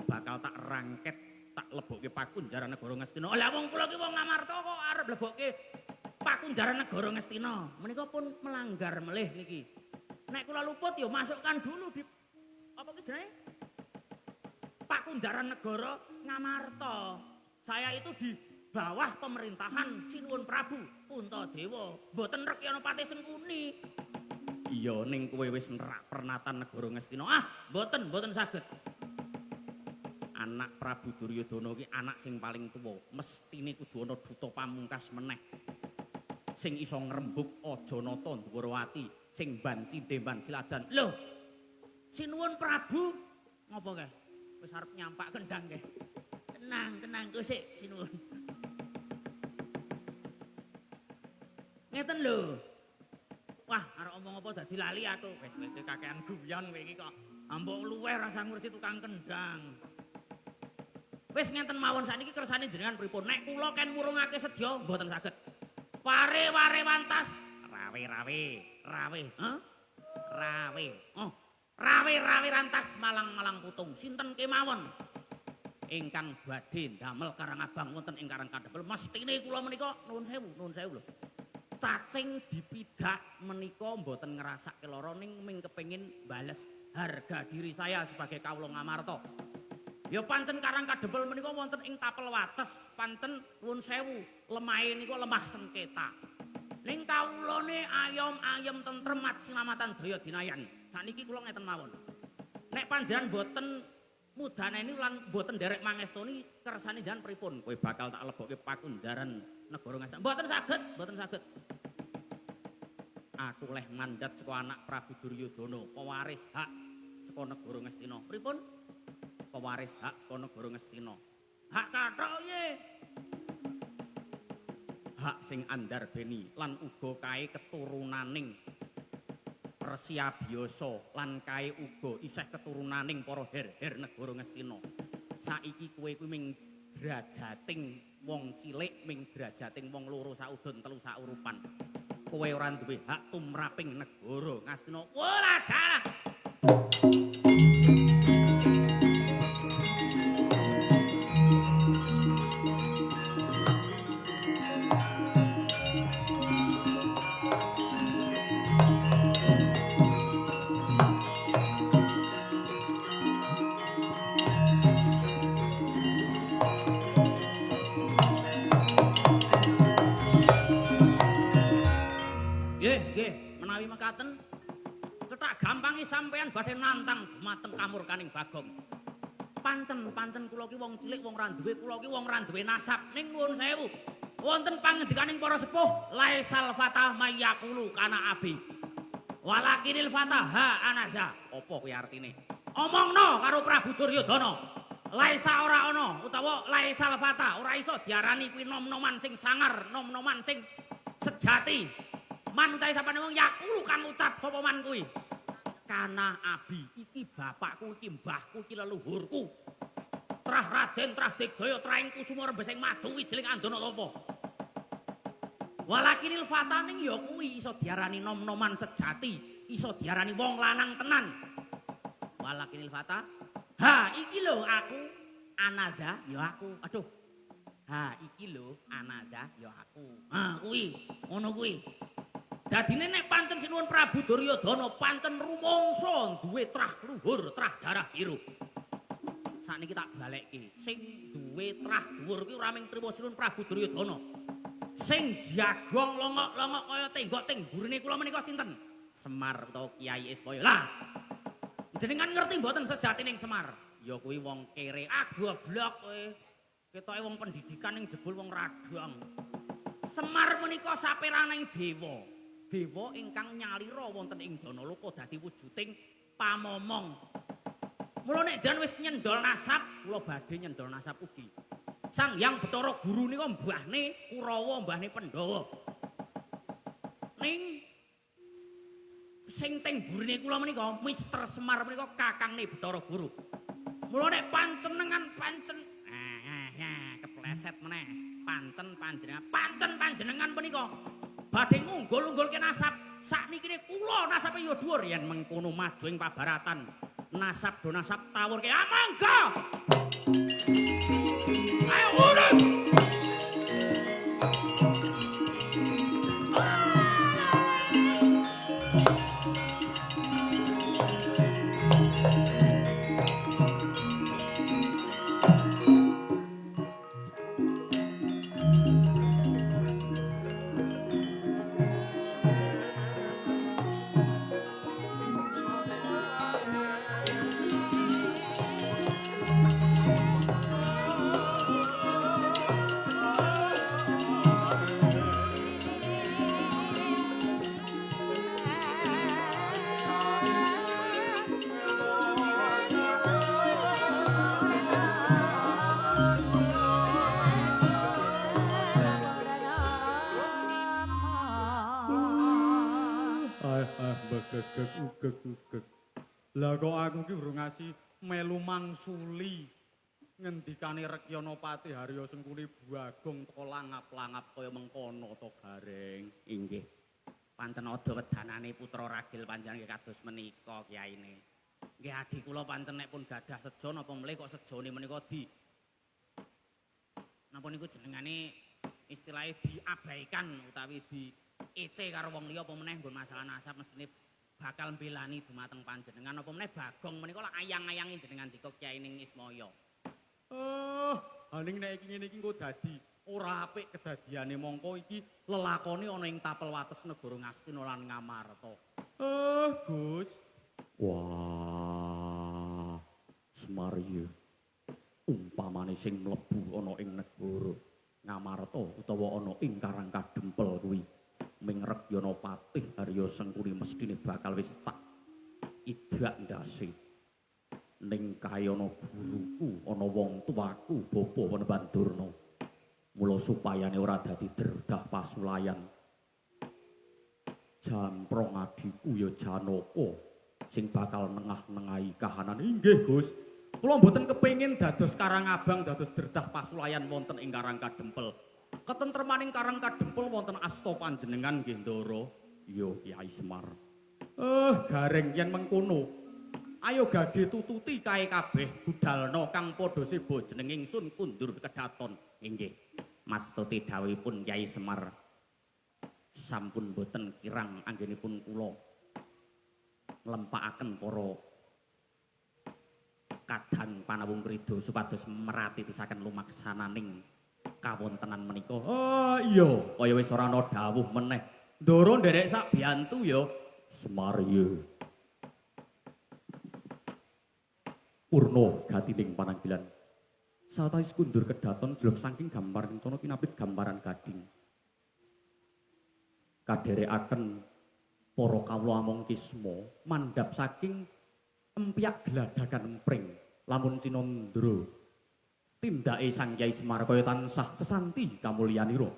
bakal tak rangket, tak lebokke pakunjaran negara Ngastina. Lah wong kula ki wong Ngamarta kok arep lebokke pakunjaran negara Ngastina. Menika pun melanggar melih niki. Nek kula luput ya masukkan dulu di apa ki jenenge? Pakunjaran negara Ngamarta. Saya itu di bawah pemerintahan Sinuwun Prabu Puntadewa. Mboten Rekyana Patih Sengkuni. Iya ning kowe wis nerak pernatan negara Ngastina. Ah, mboten saged. Anak Prabu Duryudana ki anak sing paling tuwa. Mestine kudu ana duta pamungkas meneh. Sing iso ngrembug Ajanata Ndwarawati, sing banci demban siladan. Lho. Sinuwun Prabu ngopo kae? Wis arep nyampak kendang kae. Tenang, tenang kowe sik sinuwun. Ngeten lho. Wah, arep omong apa dadi lali aku. Wis kowe kakean guyon kowe iki kok. Ambok luweh rasa ngurusi tukang kendang. Wis ngenten mawon sakniki kersane jenengan pripun? Nek kula ken murungake sedya mboten saged. Ware-ware wantas, rawe-rawe, rawe, hah? Rawe. Oh, rawe-rawe rantas malang-malang putung. Sinten kemawon ingkang badhe ndamel Karang Abang wonten ing Karang Kadempel mestine kula menika nuwun sewu lho. Cacing dipidak menika mboten ngrasake lara ning ming kepengin bales harga diri saya sebagai kawula Ngamarta. Ya pancen Karang Kadempel menika wonten ing tapel wates, pancen nuwun sewu lemahe niku lemah sengketa. Ning kawulane ayom-ayem tentrem mat sinamatan daya dinayan. Sakniki kula ngeten mawon. Nek panjenengan mboten mudaneni lan mboten nderek mangestoni kersane jenengan pripun? Kowe bakal tak lebokke pakunjaran negara Ngastina. Mboten saged, mboten saged. Aku leh mandat saka anak Prabu Duryudana, pewaris hak saka negara Ngastina. Pripun? Pewaris hak saka negara Ngastina. Hak kathok piye? Hak sing andarbeni lan uga kae keturunaning Resi Abiyasa lan kae uga isih keturunaning para her-her negara Ngastina. Saiki kowe kuwi ming drajating wong cilik, ming drajating wong loro saudon telu saurupan. Kowe ora duwe hak tumraping negara Ngastina. Walah dalah. Cethak gampange sampeyan badhe nantang dumateng kamurkaning Bagong. Pancen-pancen kula ki wong cilik, wong ra duwe, kula ki wong ra duwe nasab. Ning nuwun sewu. Wonten pangendikaning para sepuh, laisal fata mayakulu kana abi. Walakinil fata ha anadha. Apa kuwi artine? Omongno karo Prabu Duryudana. Laisa ora ana utawa laisal fata ora iso diarani kuwi nom-noman sing sangar, nom-noman sing sejati. Man utahe sapane wong yakulu kang ucap sapa man kuwi. Kana abi, iki bapakku, iki mbahku, iki leluhurku. Trah Raden, trah Digdaya, trah ing Kusuma Rembesing Madu wijiling Andana Tapa. Walakinil fataning ya kuwi iso diarani nom-noman sejati, iso diarani wong lanang tenan. Walakinil fata, ha iki lho aku, anadha ya aku. Aduh. Ha iki lho anadha ya aku. Ha kuwi, ngono kuwi. Dadine nek pancen sinuwun Prabu Duryudana pancen rumangsa duwe trah luhur, trah darah biru. Sakniki tak balekke, sing duwe trah dhuwur kuwi ora mung trima sinuwun Prabu Duryudana. Sing jagong longok-longok kaya tenggok teng burine kula menika sinten? Semar utawa Kyai Ismaya. Lah, jenengan ngerti mboten sejatining Semar? Ya kuwi wong kere. Ah goblok kowe. Ketoke wong pendidikan ning jebul wong radang. Semar menika saperaning dewa. Dewa ingkang nyalira wonten ing Janaloka dadi wujuding pamomong. Mula nek jan wis nyendol nasab, kula badhe nyendol nasab ugi. Sang Hyang Bathara Guru nika mbahne Kurawa, mbahne Pandhawa. Ning sing teng burine kula menika Mister Semar menika kakangne Bathara Guru. Mula nek pancenengan pancen kepleset meneh. Pancen panjenengan, pancen panjenengan menika badhe ngunggul-unggulke nasab. Sakniki kula nasabe ya dhuwur yen mengkono maju ing pabaratan. Nasab do nasab tawurke. Ah mangga. Ayo urus. Lah kok aku ki urung ngasih melu mangsuli ngendikane Rekyana Patih Harya Sengkuni Bagong teko langap-langap kaya mengkono to Gareng. Inggih. Pancen ada wedanane putra ragil panjenengan nggih kados menika kiyaine. Nggih adi kula pancen nek pun gadah sejo napa mlih kok sejone menika di napa niku jenengane istilahnya diabaikan utawi di ece karo wong liya apa meneh nggon masalah nasab mestine bakal mbelani dumateng panjenengan apa meneh Bagong menika lak ayang-ayangi jenengan dika Kyai ning Ismaya. Haning nek iki ngene iki engko dadi ora apik kedadiane mongko iki lelakone ana ing tapel wates negara Ngastina lan Ngamarta. Gus. Wah, Semar ya. Umpamane sing mlebu ana ing negara Ngamarta utawa ana ing Karang Kadempel kuwi ming Rekyana Patih Harya Sengkuni mesthine bakal wis tak idak ndase. Ning kae ana guruku, ana wong tuaku, Bapa Panembahan Durna. Mula supayane ora dadi derdah pasulayan. Jamprong adhiku ya Janaka sing bakal nengah-nengahi kahanan. Inggih, Gus. Kula mboten kepengin dados Karang Abang, dados derdah pasulayan wonten ing Karang Kadempel. Ketentremaning Karang Kadempel wonten asta panjenengan nggih, Ndara. Iya, Kyai Semar. Gareng yen mengkono. Ayo gage tututi kae kabeh budalna kang padha seba jeneng ingsun kundur kedaton. Inggih. Mas Tuti dawuhipun Kyai Semar sampun boten kirang anggenipun kula nglempakaken para kadang panawung krida supados meratitisaken lumaksananing kawontenan menika. Oh iya, kaya wis ora ana dawuh meneh. Ndara nderek sak biyantu ya. Semar ya. Purna gatining pananggilan. Sawetawis kundur kedaton jeluk saking gambar kencana kinapit gambaran gading. Kaderekaken para kawula among kisma mandhap saking empyak gladakan empring lamun cinandra tindake Sang Kyai Semar kaya tansah sesanti kamulyanira.